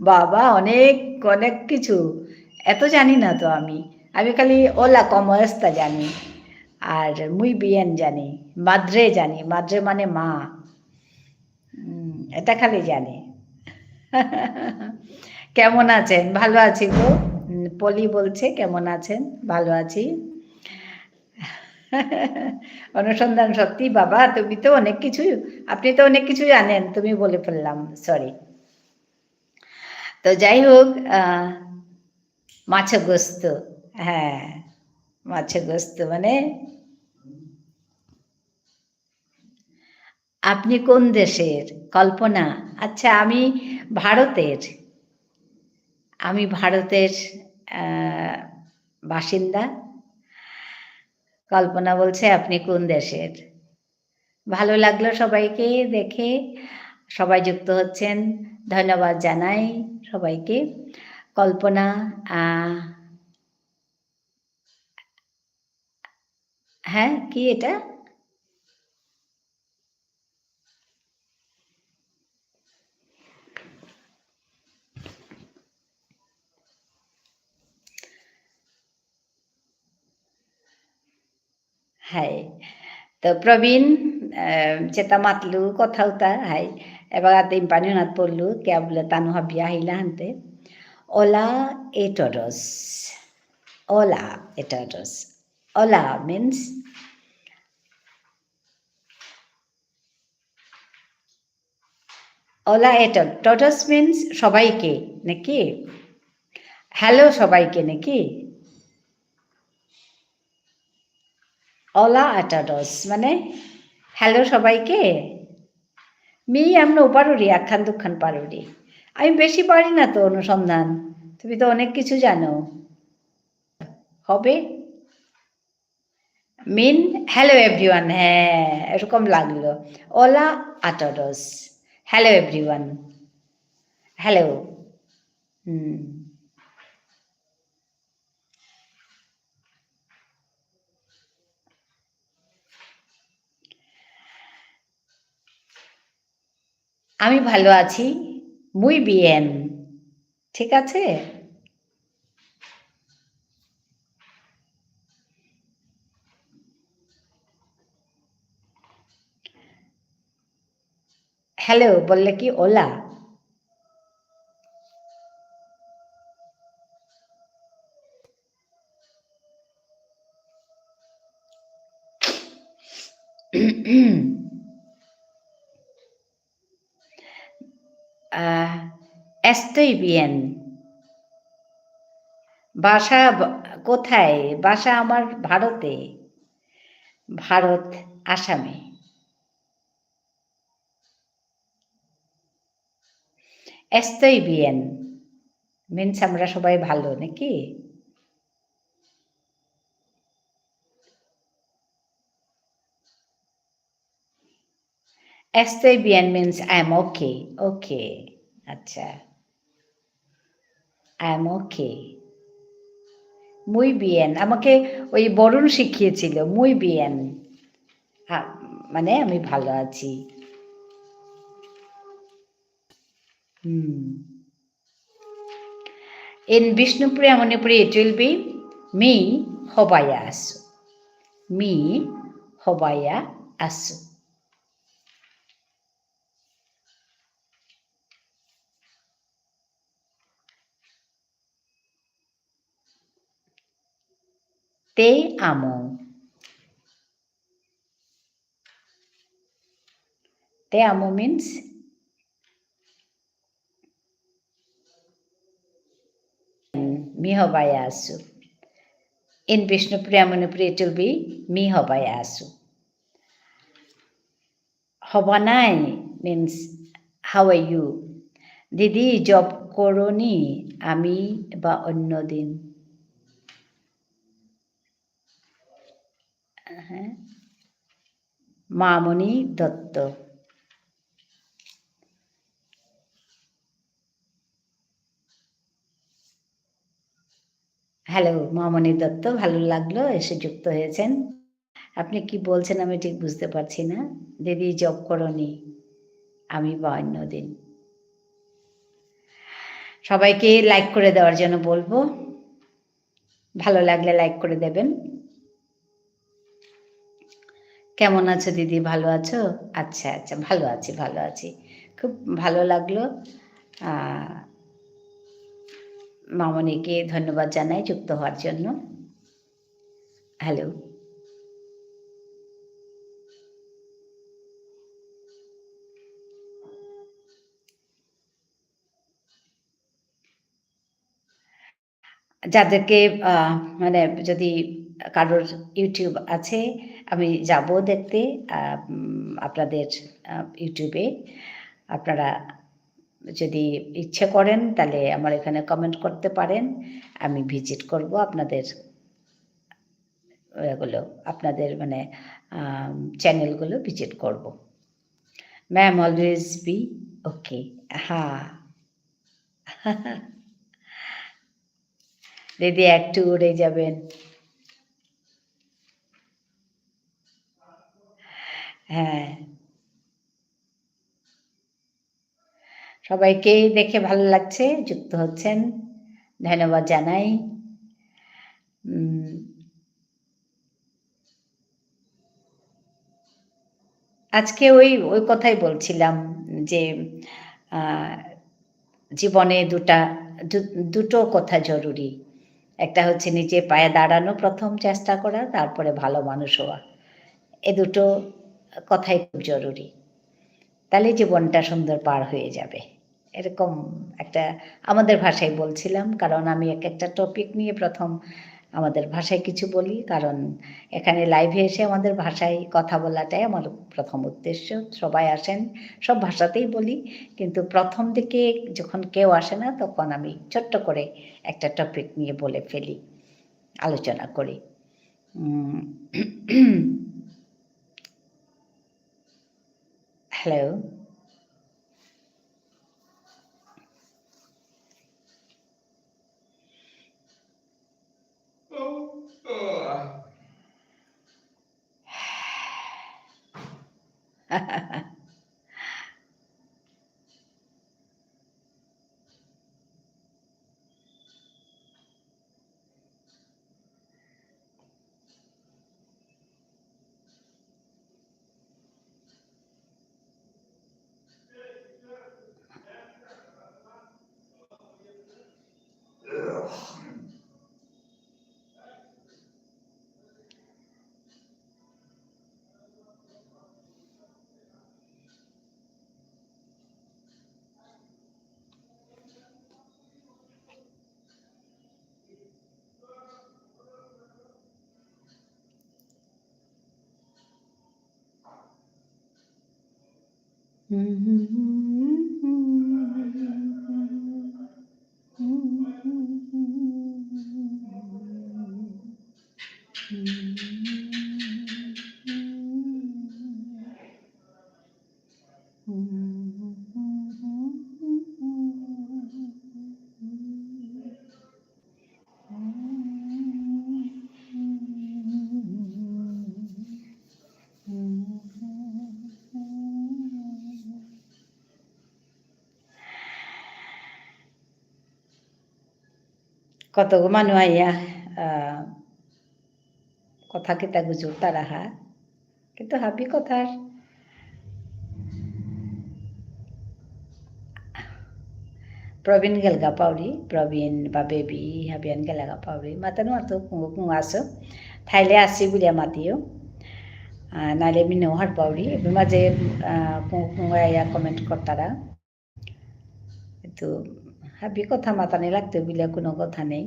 বাবা, অনেক, অনেক কিছু। এত জানি না তো আমি। আমি খালি hola, ¿cómo está জানি। আর muy bien জানি। Madre জানি। Madre মানে মা। উম, এটা খালি জানি। কেমন আছেন? ভালো আছি গো। উম, পলি বলছে, "কেমন আছেন?" ভালো আছি। অনুসন্ধান সত্যি, বাবা, তুমি তো অনেক কিছু, আপনি তো অনেক কিছু জানেন, তুমি বলে ফেললাম, sorry। তো যাই হোক, আহ, মাছগ্রস্ত, হ্যাঁ, মাছগ্রস্ত মানে, আপনি কোন দেশের? কল্পনা, আচ্ছা, আমি ভারতের। আমি ভারতের, আহ, বাসিন্দা। কল্পনা বলছে, "আপনি কোন দেশের?" ভালো লাগলো সবাইকে দেখে, সবাই যুক্ত হচ্ছেন, ধন্যবাদ জানাই সবাইকে। কল্পনা, আহ, হ্যাঁ, কি এটা? হাই। তো প্রবীণ, আহ, যেতা মাতলু কথা উতা, হাই। এবার আতে ইম্পানি নাত পড়লু, কে বলে তানু হাবিয়া হাইলা হানতে। Hola a todos. Hola a todos. Hola means Hola a to-, todos means সবাইকে নাকি? Hello সবাইকে নাকি? Hola a todos, মানে, হ্যালো সবাইকে। মি এমন পারুরি, একখান দুখান পারুরি। আমি বেশি পারি না তো অনুসন্ধান, তুমি তো অনেক কিছু জানো। হবে? Mean, hello everyone, হ্যাঁ, এরকম লাগলো। Hola a todos, hello everyone, hello। হুম। আমি ভালো আছি, muy bien। ঠিক আছে? হ্যালো বললে কি hola? আহ, estoy bien। বাসা ব-, কোথায়? বাসা আমার ভারতে। ভারত, আসামে। Estoy bien means আমরা সবাই ভালো, নাকি? Estoy bien means I am okay, okay। আচ্ছা। I am okay। Muy bien। আমাকে ওই বরুণ শিখিয়েছিল, muy bien। হ্যাঁ, মানে আমি ভালো আছি। হুম। In Bishnupriya Manipuri, it will be mi hobaya asu। Mi hobaya asu। Te amo। Te amo means mi hobaya asu। In Bishnupriya Manipuri, it will be mi hobaya asu। হবা নাই means how are you? দিদি, জব করনি? আমি বা অন্য দিন। হ্যাঁ। মামনি দত্ত। হ্যালো, মামনি দত্ত, ভালো লাগলো এসে যুক্ত হয়েছেন। আপনি কি বলছেন আমি ঠিক বুঝতে পারছি না। দিদি, জব করনি? আমি বা অন্য দিন। সবাইকে লাইক করে দেওয়ার জন্য বলবো। ভালো লাগলে লাইক করে দেবেন। কেমন আছো দিদি? ভালো আছো? আচ্ছা, আচ্ছা, ভালো আছি, ভালো আছি। খুব ভালো লাগলো। আহ, মামনিকে ধন্যবাদ জানাই যুক্ত হওয়ার জন্য। হ্যালো। যাদেরকে, আহ, মানে যদি কারোর YouTube আছে, আমি যাব দেখতে, আহ, উম, আপনাদের, আহ, YouTube-এ। আপনারা যদি ইচ্ছে করেন, তাহলে আমার এখানে কমেন্ট করতে পারেন, আমি ভিজিট করব আপনাদের এগুলো, আপনাদের মানে, আহ, চ্যানেলগুলো ভিজিট করব। Ma'am, always be okay। হ্যাঁ। দিদি একটু উড়ে যাবেন। হ্যাঁ। সবাইকে দেখে ভালো লাগছে, যুক্ত হচ্ছেন, ধন্যবাদ জানাই। উম, আজকে ওই, ওই কথাই বলছিলাম যে, আহ, জীবনে দুটা, দু-, দুটো কথা জরুরি। একটা হচ্ছে নিজে পায়ে দাঁড়ানো, প্রথম চেষ্টা করা, তারপরে ভালো মানুষ হওয়া। এ দুটো কথাই খুব জরুরি। তাহলে জীবনটা সুন্দর পার হয়ে যাবে। এরকম একটা আমাদের ভাষায় বলছিলাম, কারণ আমি এক একটা টপিক নিয়ে প্রথম আমাদের ভাষায় কিছু বলি, কারণ এখানে live-এ এসে আমাদের ভাষায় কথা বলাটাই আমার প্রথম উদ্দেশ্য। সবাই আসেন, সব ভাষাতেই বলি, কিন্তু প্রথম দিকে যখন কেউ আসে না, তখন আমি ছোট্ট করে একটা topic নিয়ে বলে ফেলি, আলোচনা করি। উম, হ্যালো? কতগো মানু আইয়া, আহ, কথা কিতা গুজুরতারা হা। কিন্তু হাবি কথার প্রবীণ গেলগা পাউরি, প্রবীণ বা বেবি হাবিয়ান গেলগা পাউরি। মাতানো আতো কুঙগ কুঙগ আসো। থাইলে আসি বুলিয়া মাতিও। আহ, নাইলে মি নো হারপাউরি। এবে মাঝে, আহ, কুঙগ কুঙগ আইয়া comment করতারা। তো হাবি কথা মাতানি লাগতো বুলিয়া কোনো কথা নেই।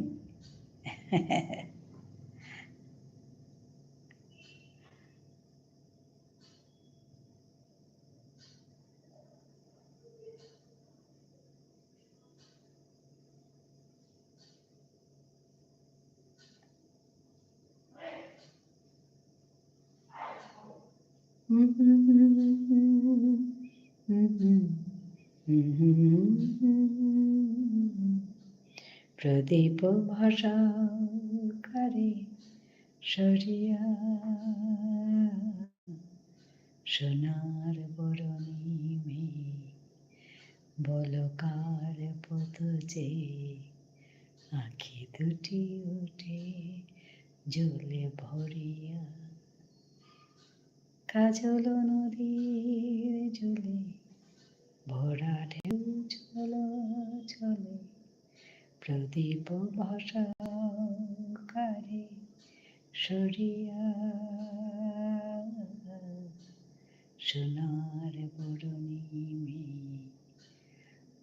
প্রদীপ ভাষা কারে সরিয়া সোনার বরণী মেয়ে, বলো কার পথ চেয়ে আঁখি দুটি উঠে জলে ভরিয়া। কাজল নদীর জলে ভরা ঢেউ ছল ছলে, প্রদীপ ভাষা কারে সরিয়া। সোনার বরণী মেয়ে,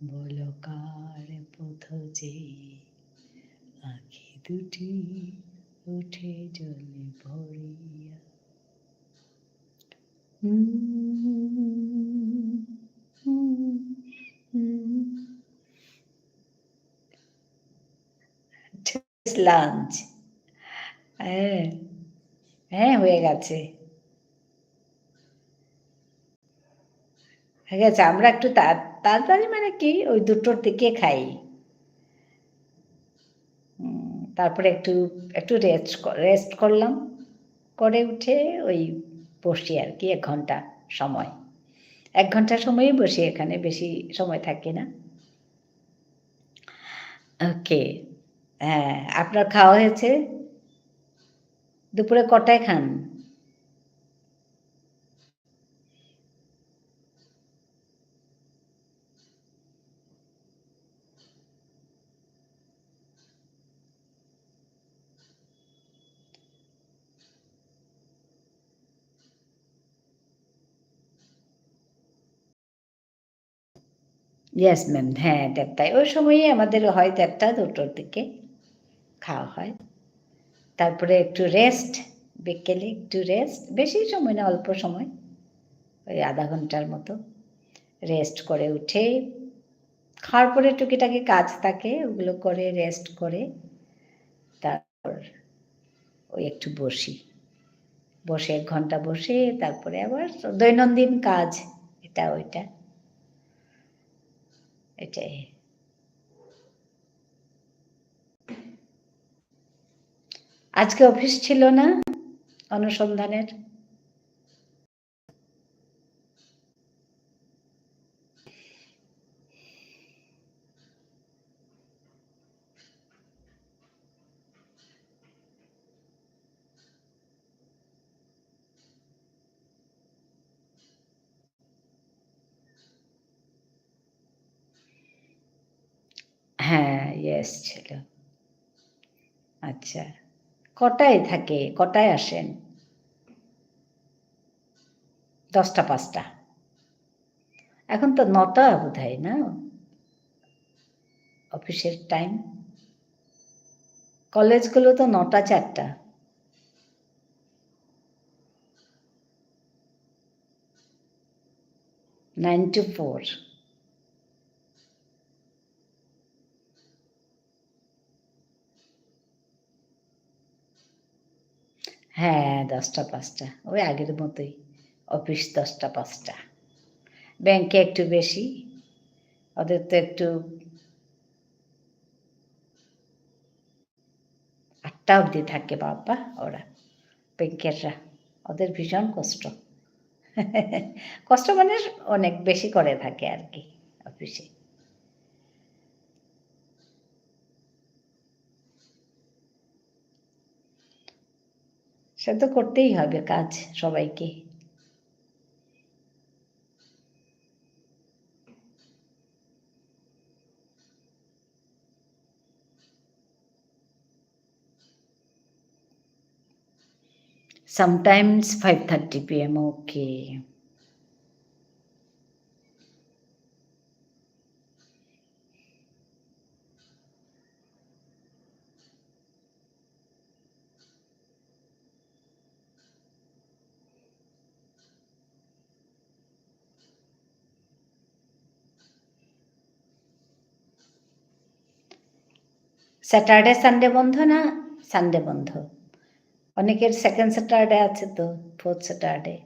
বলো কার পথ চেয়ে আঁখি দুটি উঠে জলে ভরিয়া। হুম, হুম, হুম। Just lunch. হ্যাঁ, হ্যাঁ, হয়ে গেছে। ঠিক আছে, আমরা একটু তা-, তাড়াতাড়ি মানে কি, ওই দুটোর দিকে খাই। উম, তারপরে একটু, একটু rest ক-, rest করলাম। করে উঠে ওই বসি আর কি, এক ঘন্টা সময়। এক ঘন্টা সময়ই বসি এখানে, বেশি সময় থাকি না। OK, হ্যাঁ, আপনার খাওয়া হয়েছে? দুপুরে কটায় খান? Yes, ma'am, হ্যাঁ, দেড়টায়। ওই সময়ই আমাদের হয় দেড়টা, দুটোর দিকে খাওয়া হয়। তারপরে একটু রেস্ট, বিকেলে একটু রেস্ট, বেশি সময় না, অল্প সময়, ওই আধা ঘন্টার মতো রেস্ট করে উঠে, খাওয়ার পরে টুকিটাকি কাজ থাকে, ওগুলো করে, রেস্ট করে, তারপর ওই একটু বসি। বসে এক ঘন্টা বসে, তারপরে আবার দৈনন্দিন কাজ, এটা ওইটা, এটাই। আজকে অফিস ছিল না অনুসন্ধানের? হ্যাঁ, ইয়েস ছিল। আচ্ছা। কটায় থাকে? কটায় আসেন? দশটা পাঁচটা। এখন তো নটা বোধহয়, না? অফিসের টাইম। কলেজগুলো তো নটা চারটা। Nine to four। হ্যাঁ, দশটা পাঁচটা। ওই আগের মতোই। অফিস দশটা পাঁচটা। ব্যাংকে একটু বেশি। ওদের তো একটু আটটা অবধি থাকে বাবা ওরা, ব্যাংকেররা। ওদের ভীষণ কষ্ট। কষ্ট মানে অনেক বেশি করে থাকে আর কি অফিসে। সে তো করতেই হবে কাজ সবাইকে। Sometimes five thirty P M, okay. Saturday, Sunday বন্ধ না? সানডে বন্ধ। অনেকের সেকেন্ড স্যাটারডে আছে তো, ফোর্থ স্যাটারডে।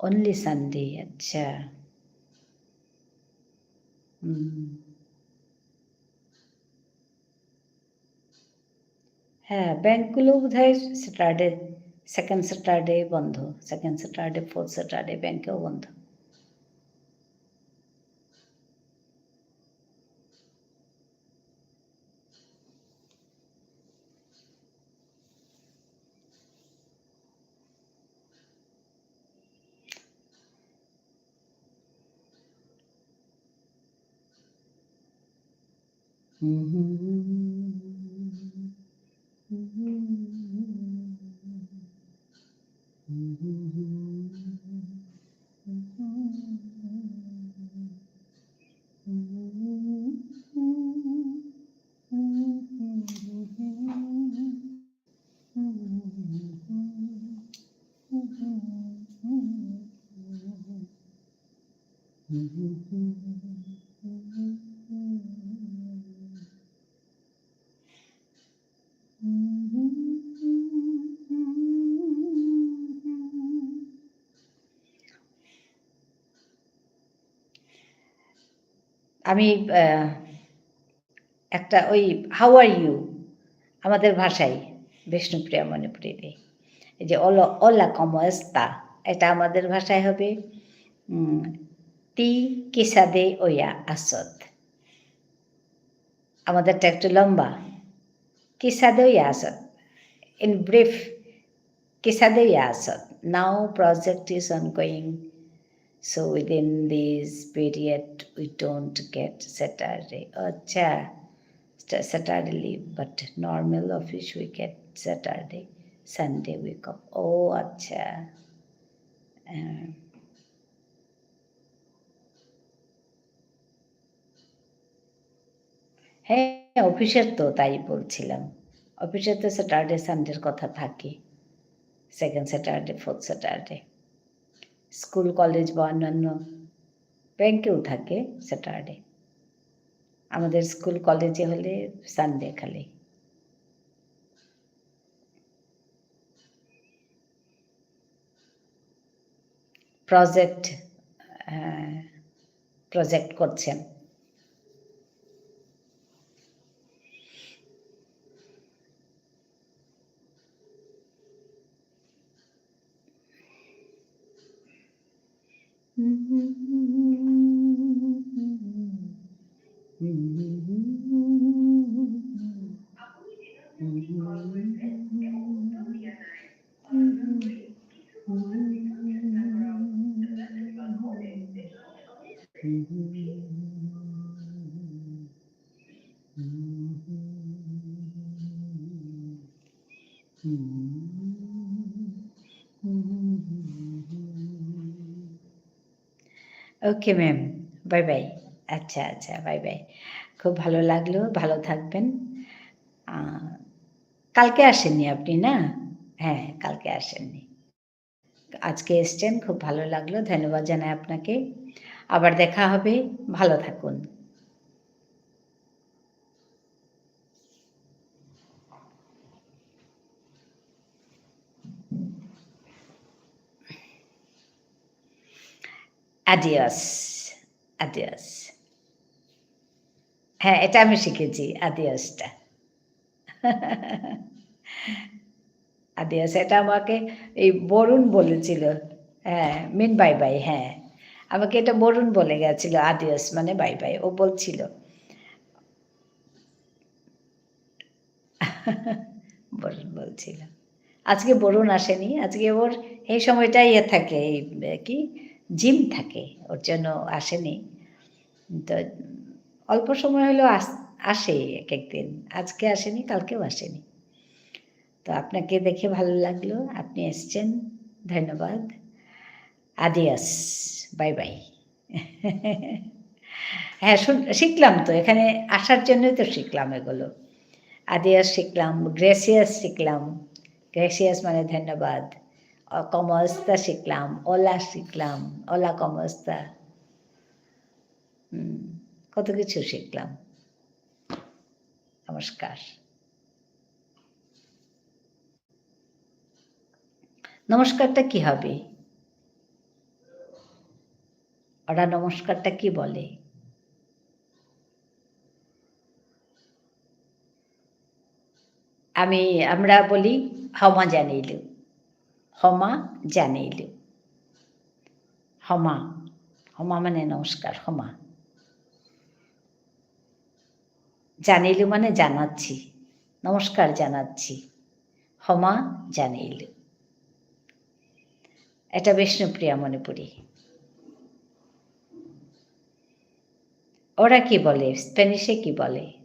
Only Sunday, আচ্ছা। হুম। হ্যাঁ, ব্যাংকগুলো বোধহয় স্যাটারডে, সেকেন্ড স্যাটারডে বন্ধ। সেকেন্ড স্যাটারডে, ফোর্থ স্যাটারডে ব্যাংকেও বন্ধ। আমি, আহ, একটা ওই "How are you?" আমাদের ভাষায়, বিষ্ণুপ্রিয়া মণিপুরীতে। এই যে "Hola, hola, ¿cómo está?" এটা আমাদের ভাষায় হবে, উম, "Ti kisade oya asot?" আমাদেরটা একটু লম্বা। কিসাদে ইয়াসত। In brief, কিসাদে ইয়াসত। Now project is ongoing. So within this period, we don't get Saturday. আচ্ছা, Sa-, Saturday leave, but normal office we get Saturday, Sunday week off. ও আচ্ছা। আহ, হ্যাঁ, অফিসের তো তাই বলছিলাম। অফিসে তো Saturday, Sunday-র কথা থাকে। Second Saturday, fourth Saturday। School, college বা অন্যান্য ব্যাংকেও থাকে Saturday। আমাদের স্কুল, কলেজে হলে Sunday খালি। Project, আহ, project করছেন। Okay, ma'am. Bye bye. আচ্ছা, আচ্ছা, bye bye। খুব ভালো লাগলো, ভালো থাকবেন। আহ, কালকে আসেননি আপনি, না? হ্যাঁ, কালকে আসেননি। আজকে এসছেন, খুব ভালো লাগলো, ধন্যবাদ জানাই আপনাকে। আবার দেখা হবে, ভালো থাকুন। Adios, adios। হ্যাঁ, এটা আমি শিখেছি, adios-টা। Adios, এটা আমাকে এই বরুণ বলেছিল। হ্যাঁ, mean bye bye, হ্যাঁ। আমাকে এটা বরুণ বলে গেছিল, adios মানে bye bye, ও বলছিল। বরুণ বলছিল। আজকে বরুণ আসেনি, আজকে ওর এই সময়টা ইয়ে থাকে, এই, এ, কি, gym থাকে, ওর জন্য আসেনি। তো অল্প সময় হলেও আস-, আসে এক এক দিন। আজকে আসেনি, কালকেও আসেনি। তো আপনাকে দেখে ভালো লাগলো, আপনি এসছেন, ধন্যবাদ। Adios, bye bye। হ্যাঁ, শুন-, শিখলাম তো, এখানে আসার জন্যই তো শিখলাম এগুলো। Adios শিখলাম, gracias শিখলাম। Gracias মানে ধন্যবাদ। অ-, ¿cómo está শিখলাম, hola শিখলাম, hola, ¿cómo está? হুম, কত কিছু শিখলাম। নমস্কার। নমস্কারটা কি হবে? ওরা নমস্কারটা কি বলে? আমি, আমরা বলি, "হমা জানিলু।" হমা জানিলু। হমা। হমা মানে নমস্কার, হমা। জানিলু মানে জানাচ্ছি। নমস্কার জানাচ্ছি। হমা জানিলু। এটা বিষ্ণুপ্রিয়া মণিপুরী। ওরা কি বলে? স্প্যানিশে কি বলে?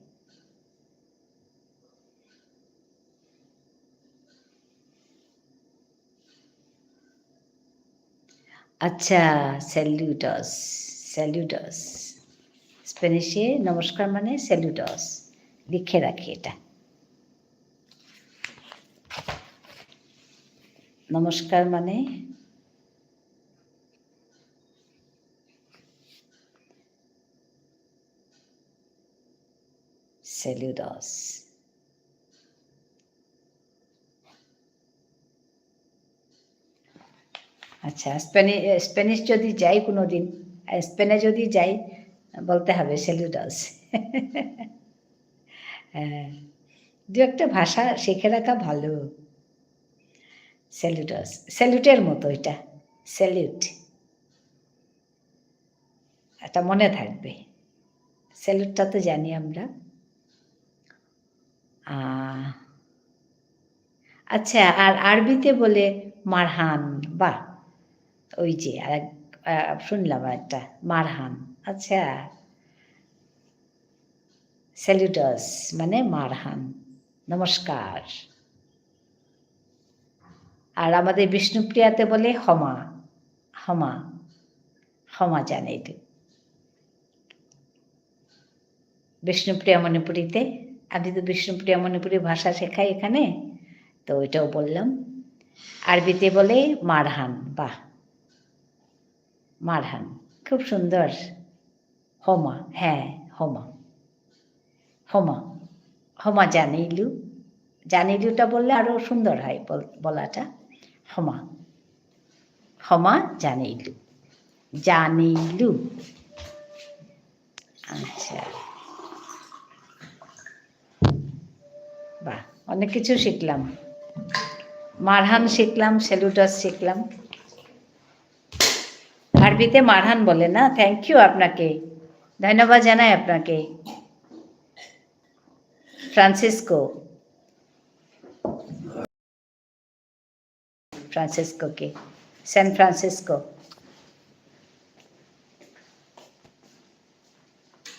আচ্ছা, saludos, saludos। স্প্যানিশে নমস্কার মানে saludos। লিখে রাখি এটা। নমস্কার মানে saludos। আচ্ছা, স্পেনি-, এ, স্প্যানিশ যদি যাই কোনোদিন, এ, স্পেনে যদি যাই, বলতে হবে saludos। হ্যাঁ, দু একটা ভাষা শিখে রাখা ভালো। Saludos, স্যালুটের মতো এটা, salute। এটা মনে থাকবে। স্যালুটটা তো জানি আমরা। আহ, আচ্ছা, আর আরবিতে বলে মারহান, বাহ। ওই যে, আরেক, আহ, শুনলাম একটা, মারহান। আচ্ছা। Saludos, মানে মারহান। নমস্কার। আর আমাদের বিষ্ণুপ্রিয়াতে বলে হমা, হমা, হমা জানাইলু। বিষ্ণুপ্রিয়া মণিপুরীতে, আমি তো বিষ্ণুপ্রিয়া মণিপুরী ভাষা শেখাই এখানে, তো ওইটাও বললাম। আরবিতে বলে মারহান, বাহ, মারহান, খুব সুন্দর। হমা, হ্যাঁ, হমা। হমা। হমা জানিলু। জানিলুটা বললে আরো সুন্দর হয় বল-, বলাটা। হমা। হমা জানিলু। জানিলু। আচ্ছা। বাহ, অনেক কিছু শিখলাম। মারহান শিখলাম, saludos শিখলাম। আরবিতে মারহান বলে না? Thank you আপনাকে। ধন্যবাদ জানাই আপনাকে। ফ্রান্সিসকো। ফ্রান্সিসকোকে। San Francisco.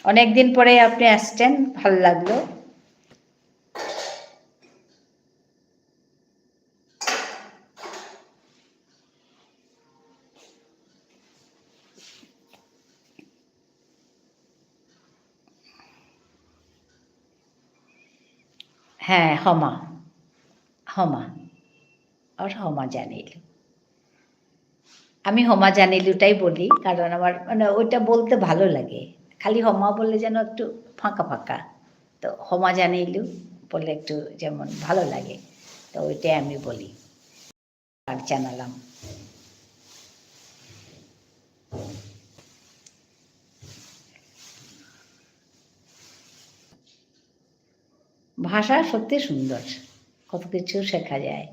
অনেকদিন পরে আপনি আসছেন, ভালো লাগলো। হ্যাঁ, হমা। হমা। আর হমা জানিলু। আমি হমা জানিলুটাই বলি, কারণ আমার, মানে, ওইটা বলতে ভালো লাগে। খালি হমা বললে যেন একটু ফাঁকা ফাঁকা। তো হমা জানিলু বললে একটু যেমন ভালো লাগে, তো ওইটাই আমি বলি। আর জানালাম। ভাষা সত্যি সুন্দর, কত কিছু শেখা যায়।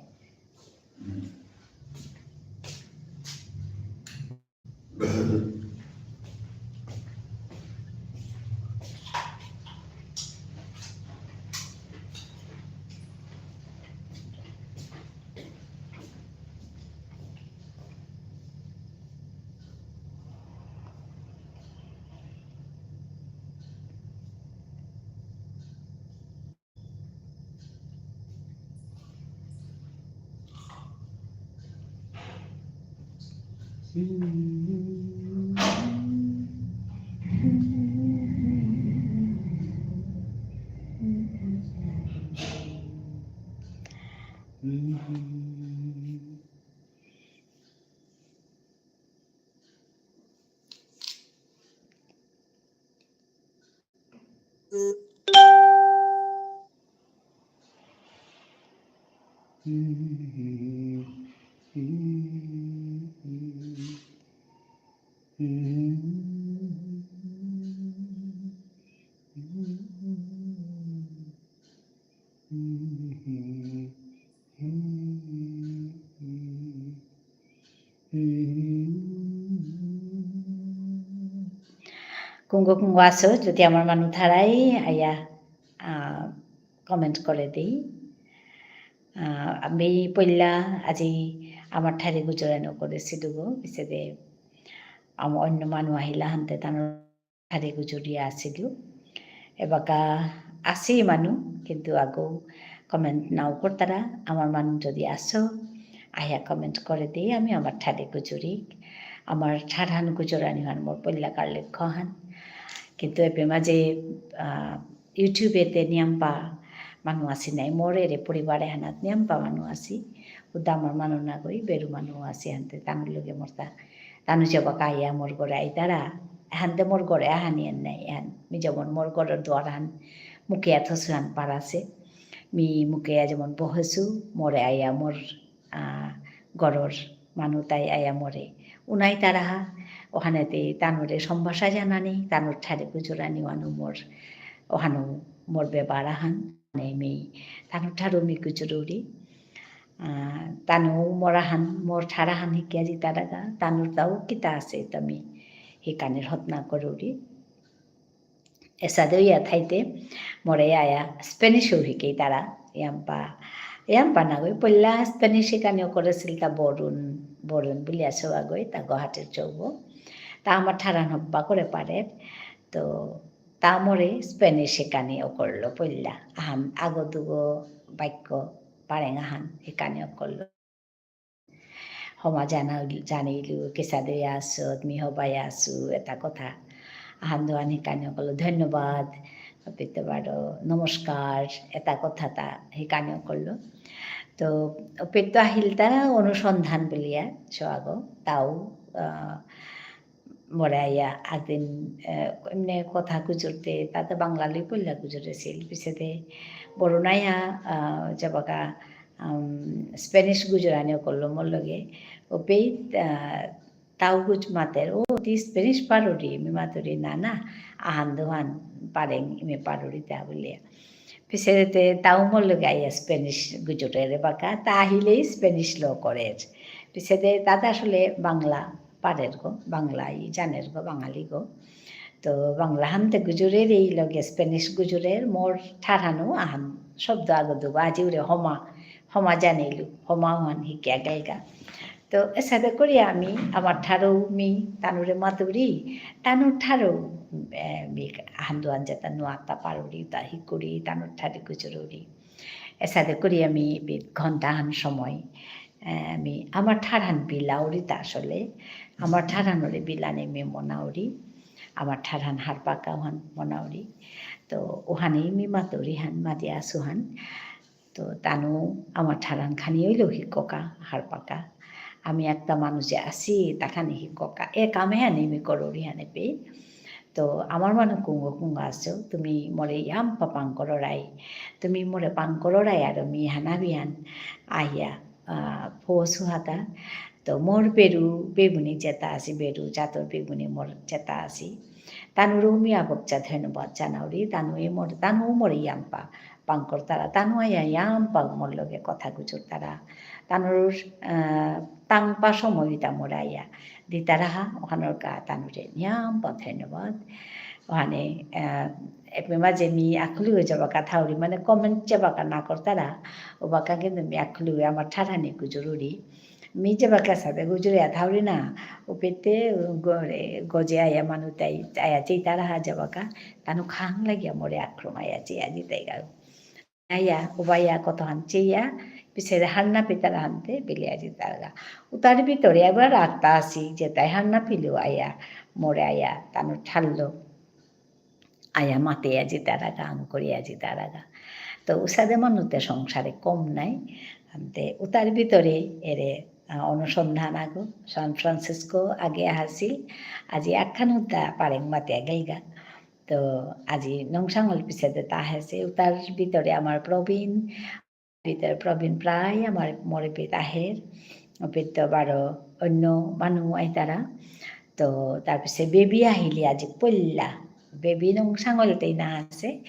কুঙগ কুঙগ আসো, যদি আমার মানু থারাই আয়া, আহ, comment করে দেই। আহ, আমি পইলা আজি আমার ঠারে গুজরানো করেসিলু গো, পিছেদে আমার অন্য মানু আহিলা হানতে তানুর ঠারে গুজরিয়া আসিলু। এবাকা আসি মানু, কিন্তু আগো comment নাও করতারা। আমার মানু যদি আসো, আয়া comment করে দেই, আমি আমার ঠারে গুজরি। আমার ঠারহান গুজরানিহান মোর পইলাকার লক্ষ্যহান। কিন্তু এপে মাঝে, আহ, YouTube এতে নিয়াম্পা মানু আসি নাই, মোর এরে পরিবারে হানাত নিয়াম্পা মানু আসি। উদা আমার মানু নাগই, বেরু মানু আসি হানতে, তানুর লগে মোরতা তানু যেবাকা আয়া মোর ঘরে আইতারা, এহানতে মোর ঘরে আহানি এন নাই, এহান মি যেমন মোর ঘরর দুয়ারহান মুখিয়া থসুহান পারাসে, মি মুখিয়া যেমন বহেসু, মোরে আয়া মোর, আহ, ঘরর মানু তাই আয়া মোরে উনাইতারাহা, ওহানেতে তানুরে সম্ভাষা জানানি, তানুর ঠারে গুজরানি ওহানউ মোর, ওহানউ মোর বেবারাহান, মানে মি তানুর ঠারউ মি গুজরুরি। আহ, তানু মোরাহান, মোর ঠারহান হিকিয়া যিতারাগা, তানুর তাও কিতা আসে, তা মি হিকানির হতনা করুরি। এসাদে ইয়া থাইতে মোরে আয়া Spanish ও হিকেই তারা, ইয়াম্পা, ইয়াম্পা নাগই, পইলা Spanish হিকানি অকরেসিল তা বরুণ, বরুণ বুলিয়া সৌ আগই, তা গুয়াহাটির চৌব। তা আমার ঠারহান হব্বা করে পারে। তো তা মোরে Spanish হিকানি অকরলো পইলা। আহান আগো দুগো বাক্য পারেং আহান হিকানি অকরলো। হমা জানা-, জানিলু, কিসাদে আসত, মি হবাই আসু, এতা কথা। আহান দুহান হিকানি অকরলো, ধন্যবাদ, অপিত বারো, নমস্কার, এতা কথা তা হিকানি অকরলো। তো, অপিত আহিল তা অনুসন্ধান বুলিয়া, সৌ আগো, তাও, আহ, মোরে আয়া, আগদিন, আহ, এমনে কথা গুজরতে, তাতে বাংলা লই পইলা গুজরেসিল, পিছেতে বরুণ আয়া, আহ, যেবাকা, আম, Spanish গুজরানি অকরলো মোর লগে। অপেই, আহ, তাও গুজ মাতের, "ও, তি Spanish পারুরি?" মি মাতুরি, "না, না, আহান দুহান পারেং, মি পারুরি তা" বুলিয়া। পিছেতে তাও মোর লগে আইয়া Spanish গুজরের বাকা, তা আহিলেই Spanish লো করের। পিছেতে তাতে আসলে বাংলা পারের গো, বাংলাই জানের গো, বাঙালি গো। তো বাংলা হানতে গুজরের এই লগে Spanish গুজরের, মোর ঠারহানও আহান শব্দ আগো দুগো আজি উরে হমা, হমা জানিলু, হমা হান হিকিয়া গেলগা। তো এসাদে করি আমি আমার ঠারও মি তানুরে মাতুরি, তানুর ঠারও, এ, মি আহান দুহান যেতা নুয়াতা পারুরি, তা হিকুরি, তানুর ঠারে গুজরুরি। এসাদে করি আমি বি-, ঘন্টাহান সময়, এ, আমি আমার ঠারহান বিলাউরি তা আসলে, আমার ঠারহানরে বিলানে মি মনাউরি, আমার ঠারহান হারপাকা ওহান মনাউরি। তো ওহানেই মি মাতুরি হান, মাতিয়া আসু হান। তো তানু আমার ঠারহান খানি অইলেও হিককা, হারপাকা। আমি একটা মানু যে আছি, তাখানি হিককা। এ কামে হানি মি করুরি হানে পে। তো আমার মানু কুঙ্গ কুঙ্গ আছো, তুমি মোরে ইয়াম্পা পাং কররাই। তুমি মোরে পাং কররাই আর মি হানা বিয়ান আহিয়া, আহ, ফোসু হাতা। তো মোর বেরু বেগুনি যেতা আছি, বেরু জাতর বেগুনি মোর যেতা আছি। তানুরেও মি আবকচা ধন্যবাদ জানাউরি, তানুয়ে মোর, তানু মোরে ইয়াম্পা পাং করতারা, তানু আয়া ইয়াম্পা মোর লগে কথা গুজরতারা। তানুর, আহ, তাংপা সময় ইতা মোরে আয়া দিতারা হা, ওহানর কা তানুরে ইয়াম্পা ধন্যবাদ। ওহানে, আহ, এপে মাঝে মি আকলু যেবাকা থাউরি, মানে comment যেবাকা না করতারা, ওবাকা কিন্তু মি আকলু আমার ঠারহানি গুজরুরি। মি যেবাকা সাদে গুজরিয়া থাউরি না, ওপেতে গরে, গজে আয়া মানু তাই, আয়া চেইতারা হা যেবাকা, তানু খাং লাগিয়া মোরে আক্রম আয়া চেয়া জিতাই গাও। আয়া, ওবায়া কতহান চেয়া, পিছে হার না পিতারা হানতে বেলিয়া জিতারগা। উতার ভিতরে আবার আত্মা আসি, যেতাই হার না পিলু আয়া, মোরে আয়া, তানু ঠারলো। আয়া মাতে আজি তারাগা, আঙকরি আজি তারাগা। তো উসাদে মানুতে সংসারে কম নাই। আনতে উতার ভিতরে এরে, আহ, অনুসন্ধান আগো, সান ফ্রান্সিসকো আগে আহাসিল, আজি আখান উতা পারেং মাতে আগেলগা। তো আজি নংসাঙল পিছেদে তা আহেসে, উতার ভিতরে আমার প্রবীণ, ভিতরে প্রবীণ প্রায় আমার মোরে পিত আহের, পিত বারো অন্য মানু আইতারা। তো তার পিছে বেবি আহিলি আজি পল্লা, বেবি নংসাঙল তেই না আছে,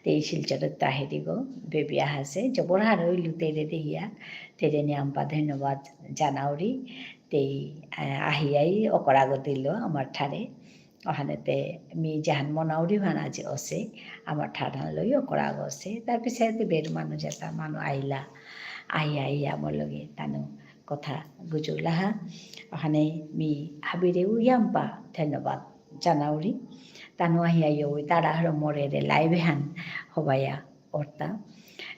তেই শিলচরত আহেরিগো, বেবি আহাসে, জবর হার হইলু তেরে দেহিয়া, তেরে নিয়াম্পা ধন্যবাদ জানাউরি, তেই, আহ, আহিয়াই অকরাগো দিল আমার ঠারে। অহানেতে মি যেহান মনাউরি হান আজি অসে, আমার ঠারহান লই অকরাগ অসে। তার পিছে এতে বের মানু যেতা মানু আইলা, আইয়া আইয়া মোর লগে তানু কথা গুজুলাহা। অহানে মি হাবিরে উয়াম্পা ধন্যবাদ জানাউরি। তানু আহিয়া ইয়ো তারা হলো মোরে রে live হান হবাইয়া অর্তা।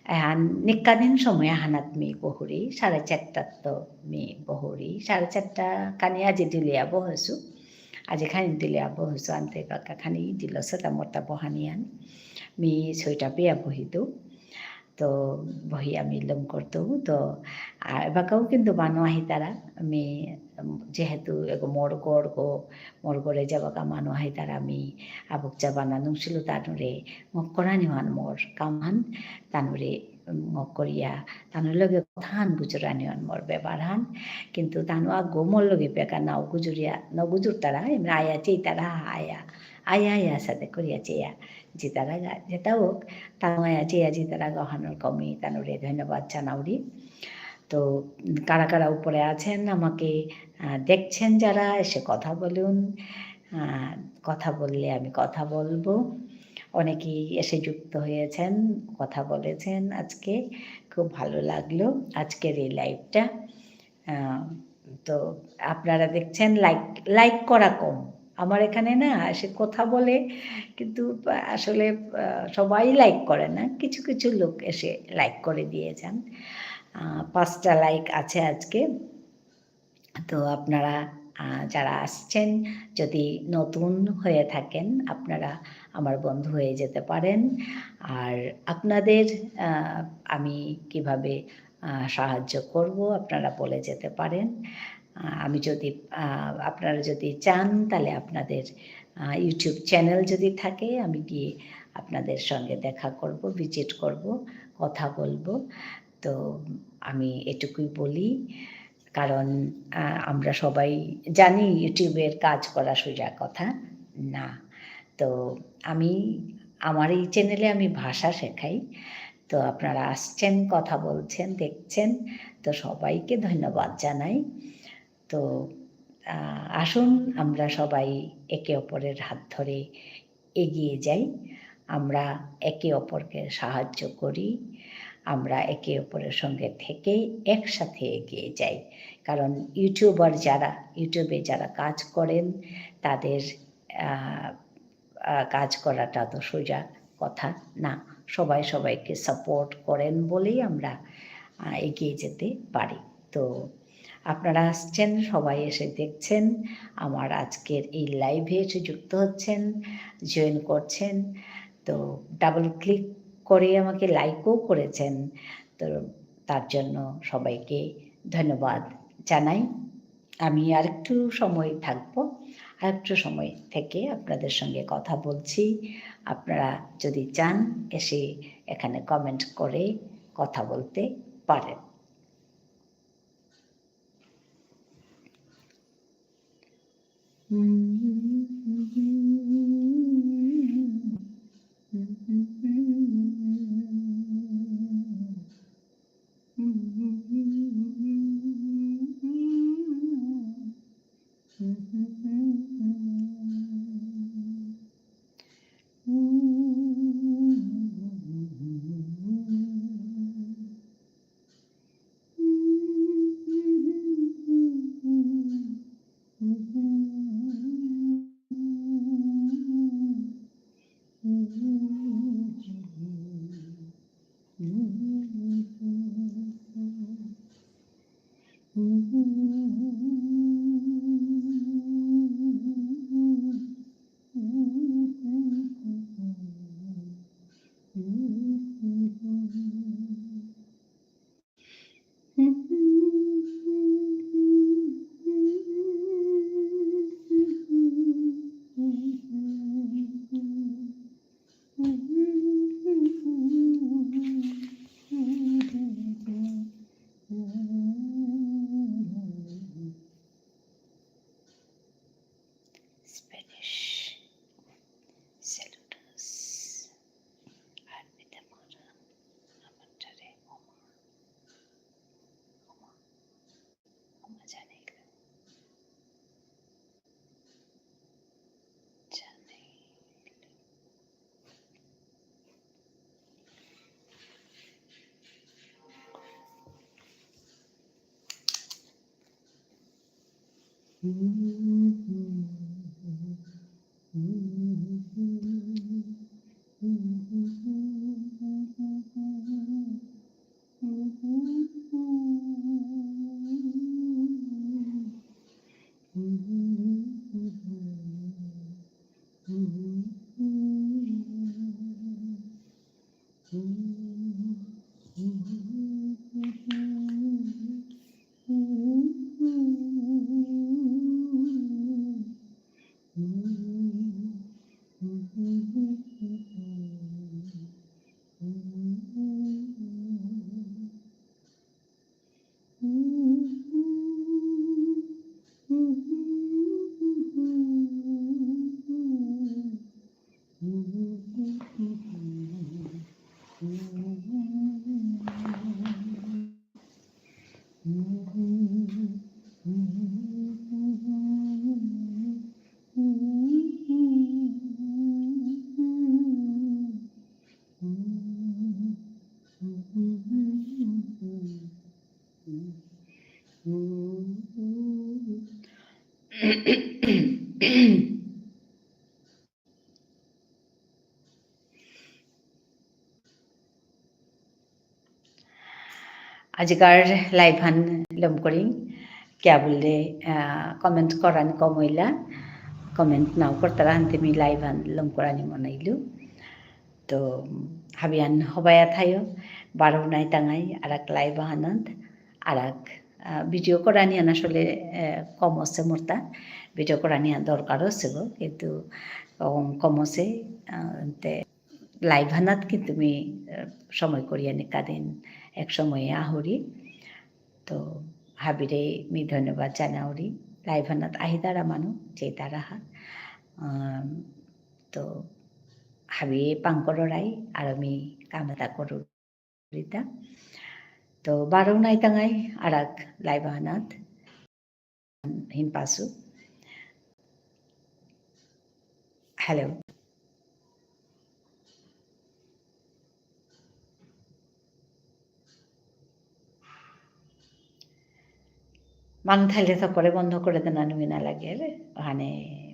এহান নিকাদিন সময় আহানাত মি বহুরি, সাড়ে চারটাত তো মি বহুরি। সাড়ে চারটা কানি আজি দিলিয়া বহসু। আজি খানি দিলিয়া বহসু আনতে বাকা খানি দিল সতা মতা বহানিয়ান। মি ছয়টা পেয়া বহিতু। তো বহি আমি লম করতু। তো, আ, এবাকাও কিন্তু মানু আহিতারা। আমি, উম, যেহেতু এগো মোর গড় গো, মোর গড়ে যাবাকা মানু আহিতারা আমি আবুক যাবানা নুংসিলু তানুরে, মক্করানি হান মোর কামহান, তানুরে, উম, মক্করিয়া, তানুর লগে কথাহান গুজরানি হান মোর ব্যবহারহান। কিন্তু তানু আগো মোর লগে পেকা নাও গুজরিয়া, নাও গুজরতারা, এমনি আয়া চেইতারা আয়া, আয়া আয়া সাথে করিয়া চেয়া। জিতারাগা, যেতা হোক, তানু আয়া চেয়া জিতারাগা অহানর কমি তানুরে ধন্যবাদ জানাউরি। তো, কারা কারা উপরে আছেন, আমাকে, আহ, দেখছেন যারা, এসে কথা বলুন। আহ, কথা বললে আমি কথা বলবো। অনেকেই এসে যুক্ত হয়েছেন, কথা বলেছেন আজকে। খুব ভালো লাগলো আজকের এই liveটা। আহ, তো আপনারা দেখছেন like, like করা কম। আমার এখানে না এসে কথা বলে, কিন্তু আসলে, আহ, সবাই like করে না, কিছু কিছু লোক এসে like করে দিয়ে যান। আহ, পাঁচটা like আছে আজকে। তো আপনারা, আহ, যারা আসছেন, যদি নতুন হয়ে থাকেন, আপনারা আমার বন্ধু হয়ে যেতে পারেন। আর আপনাদের, আহ, আমি কিভাবে, আহ, সাহায্য করব, আপনারা বলে যেতে পারেন। আহ, আমি যদি, আহ, আপনারা যদি চান, তাহলে আপনাদের, আহ, YouTube channel যদি থাকে, আমি গিয়ে আপনাদের সঙ্গে দেখা করব, visit করব, কথা বলবো। তো আমি এটুকুই বলি, কারণ, আহ, আমরা সবাই জানি YouTube-এর কাজ করা সোজা কথা না। তো আমি, আমার এই channel-এ আমি ভাষা শেখাই। তো আপনারা আসছেন, কথা বলছেন, দেখছেন, তো সবাইকে ধন্যবাদ জানাই। তো, আহ, আসুন আমরা সবাই একে অপরের হাত ধরে এগিয়ে যাই, আমরা একে অপরকে সাহায্য করি, আমরা একে অপরের সঙ্গে থেকে একসাথে এগিয়ে যাই। কারণ YouTuber যারা, YouTube-এ যারা কাজ করেন, তাদের, আহ, আহ, কাজ করাটা তো সোজা কথা না। সবাই সবাইকে support করেন বলেই আমরা, আহ, এগিয়ে যেতে পারি। তো আপনারা আসছেন, সবাই এসে দেখছেন, আমার আজকের এই live-এ এসে যুক্ত হচ্ছেন, join করছেন। তো double click করে আমাকে like-ও করেছেন। তো তার জন্য সবাইকে ধন্যবাদ জানাই। আমি আরেকটু সময় থাকবো, আরেকটু সময় থেকে আপনাদের সঙ্গে কথা বলছি। আপনারা যদি চান, এসে এখানে comment করে কথা বলতে পারেন। Spanish. Saludos. Arpita Mara. Amantare Oma. Oma. Oma Janil. Janil. আজিকার live হান লম করিং, কিয়া বুললে, আহ, comment করানি কম হইলা, comment নাও করতারা হানতে মি live হান লম করানি মনাইলু। তো, হাবিয়ান হবায়া থাইও, বারো নাই তাঙাই, আরাক live হানাত, আরাক, আহ, video করানি হান আসলে, আহ, কম আছে মোরতা, video করানি হান দরকার আছে গো, কিন্তু কম, কম আছে, আহ, তে live হানাত কিন্তু মি, আহ, সময় করিয়া নিকাদিন এক সময়ে আহুরি। তো হাবিরে মি ধন্যবাদ জানাউরি। Live হানাত আহিতারা মানু, চেতারা হা। আম, তো হাবিয়ে পাংকররাই, আর মি কামতা করুরিতা। তো বারো নাই তাঙাই, আরাক live হানাত। হিনপাসু। Hello. মান থাইলে তো পরে বন্ধ করে দেনা নুই না লাগে রে। ওখানে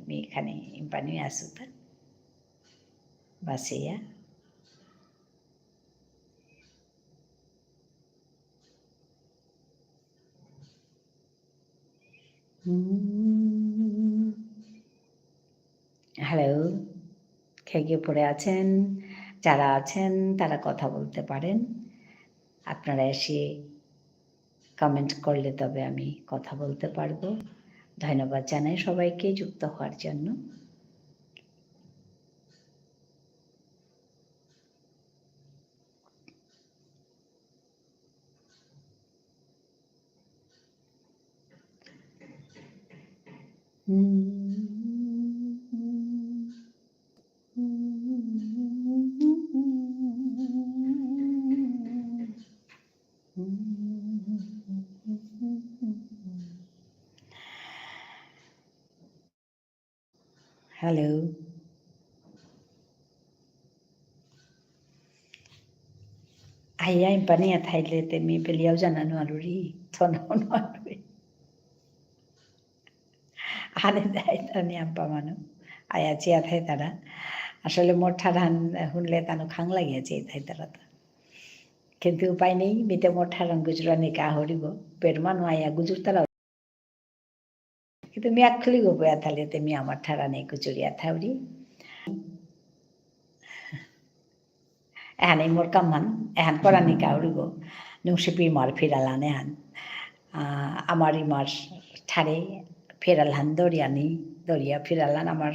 মি খানি ইম্পানি আসুতা। বাসিয়া। হুম। Hello, কে কে পড়ে আছেন? যারা আছেন, তারা কথা বলতে পারেন। আপনারা এসে comment করলে তবে আমি কথা বলতে পারবো। ধন্যবাদ জানাই সবাইকে যুক্ত হওয়ার জন্য। Hello. আইয়া ইম্পানি আথাইলে তে মি বেলিয়াও জানা নুয়ারুরি, থনাও নুয়ারুরি। আরে দাই তানি আম্পা মানু। আয়া চিয়া থাইতারা। আসলে মোর ঠারহান হুনলে তানু খাং লাগিয়া চিয়া থাইতারা তা। কিন্তু উপায় নেই, মিতে মোর ঠারহান গুজরানি কা হরিব। বের মানু আয়া গুজরতারা। কিন্তু মি আকখুলি গো বয়া থালে তে মি আমার ঠারহান নেই গুজরিয়া থাউরি। এহান এই মোর কামহান, এহান করানি কাউরি গো। নুংসিপি ইমার ফিরালহান এহান। আহ, আমার ইমার ঠারে ফিরালহান দরিয়ানি, দরিয়া ফিরালহান আমার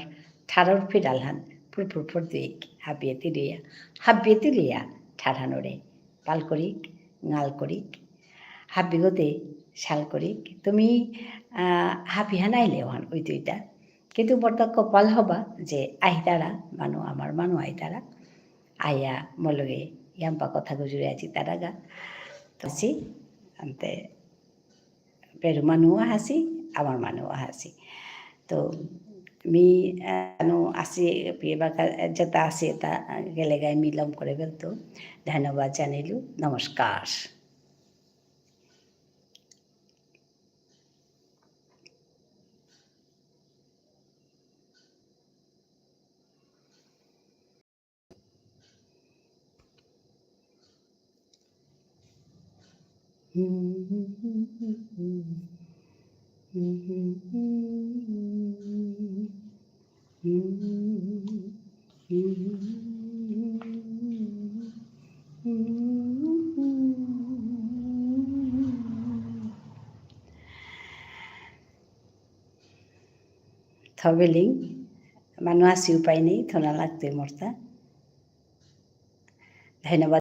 ঠারর ফিরালহান। ফুরফুর ফুর দিক, হাবিয়ে তিরিয়া, হাবিয়ে তিরিয়া, ঠারহানরে। পাল করিক, ঙাল করিক, হাবিগতে শাল করিক। তুমি, আহ, হাবিহান আইলে ওহান উইতুইতা। কিন্তু মোরতা কপাল হবা যে আহিতারা মানু, আমার মানু আহিতারা। আয়া মলগে ইয়াম্পা কথা গুজুরে আজি তারাগা। তো সি, আনতে, বেরু মানু আহাসি, আমার মানু আহাসি। তো মি, আহ, নু আসি, পিয়ে বাকা যেতা আসি, এতা গেলেগাই মি লম করে বেলতো। ধন্যবাদ জানিলু। নমস্কার। থবেলিং, মানু আসি উপায় নেই, থনা লাগতে মোরতা। ধন্যবাদ।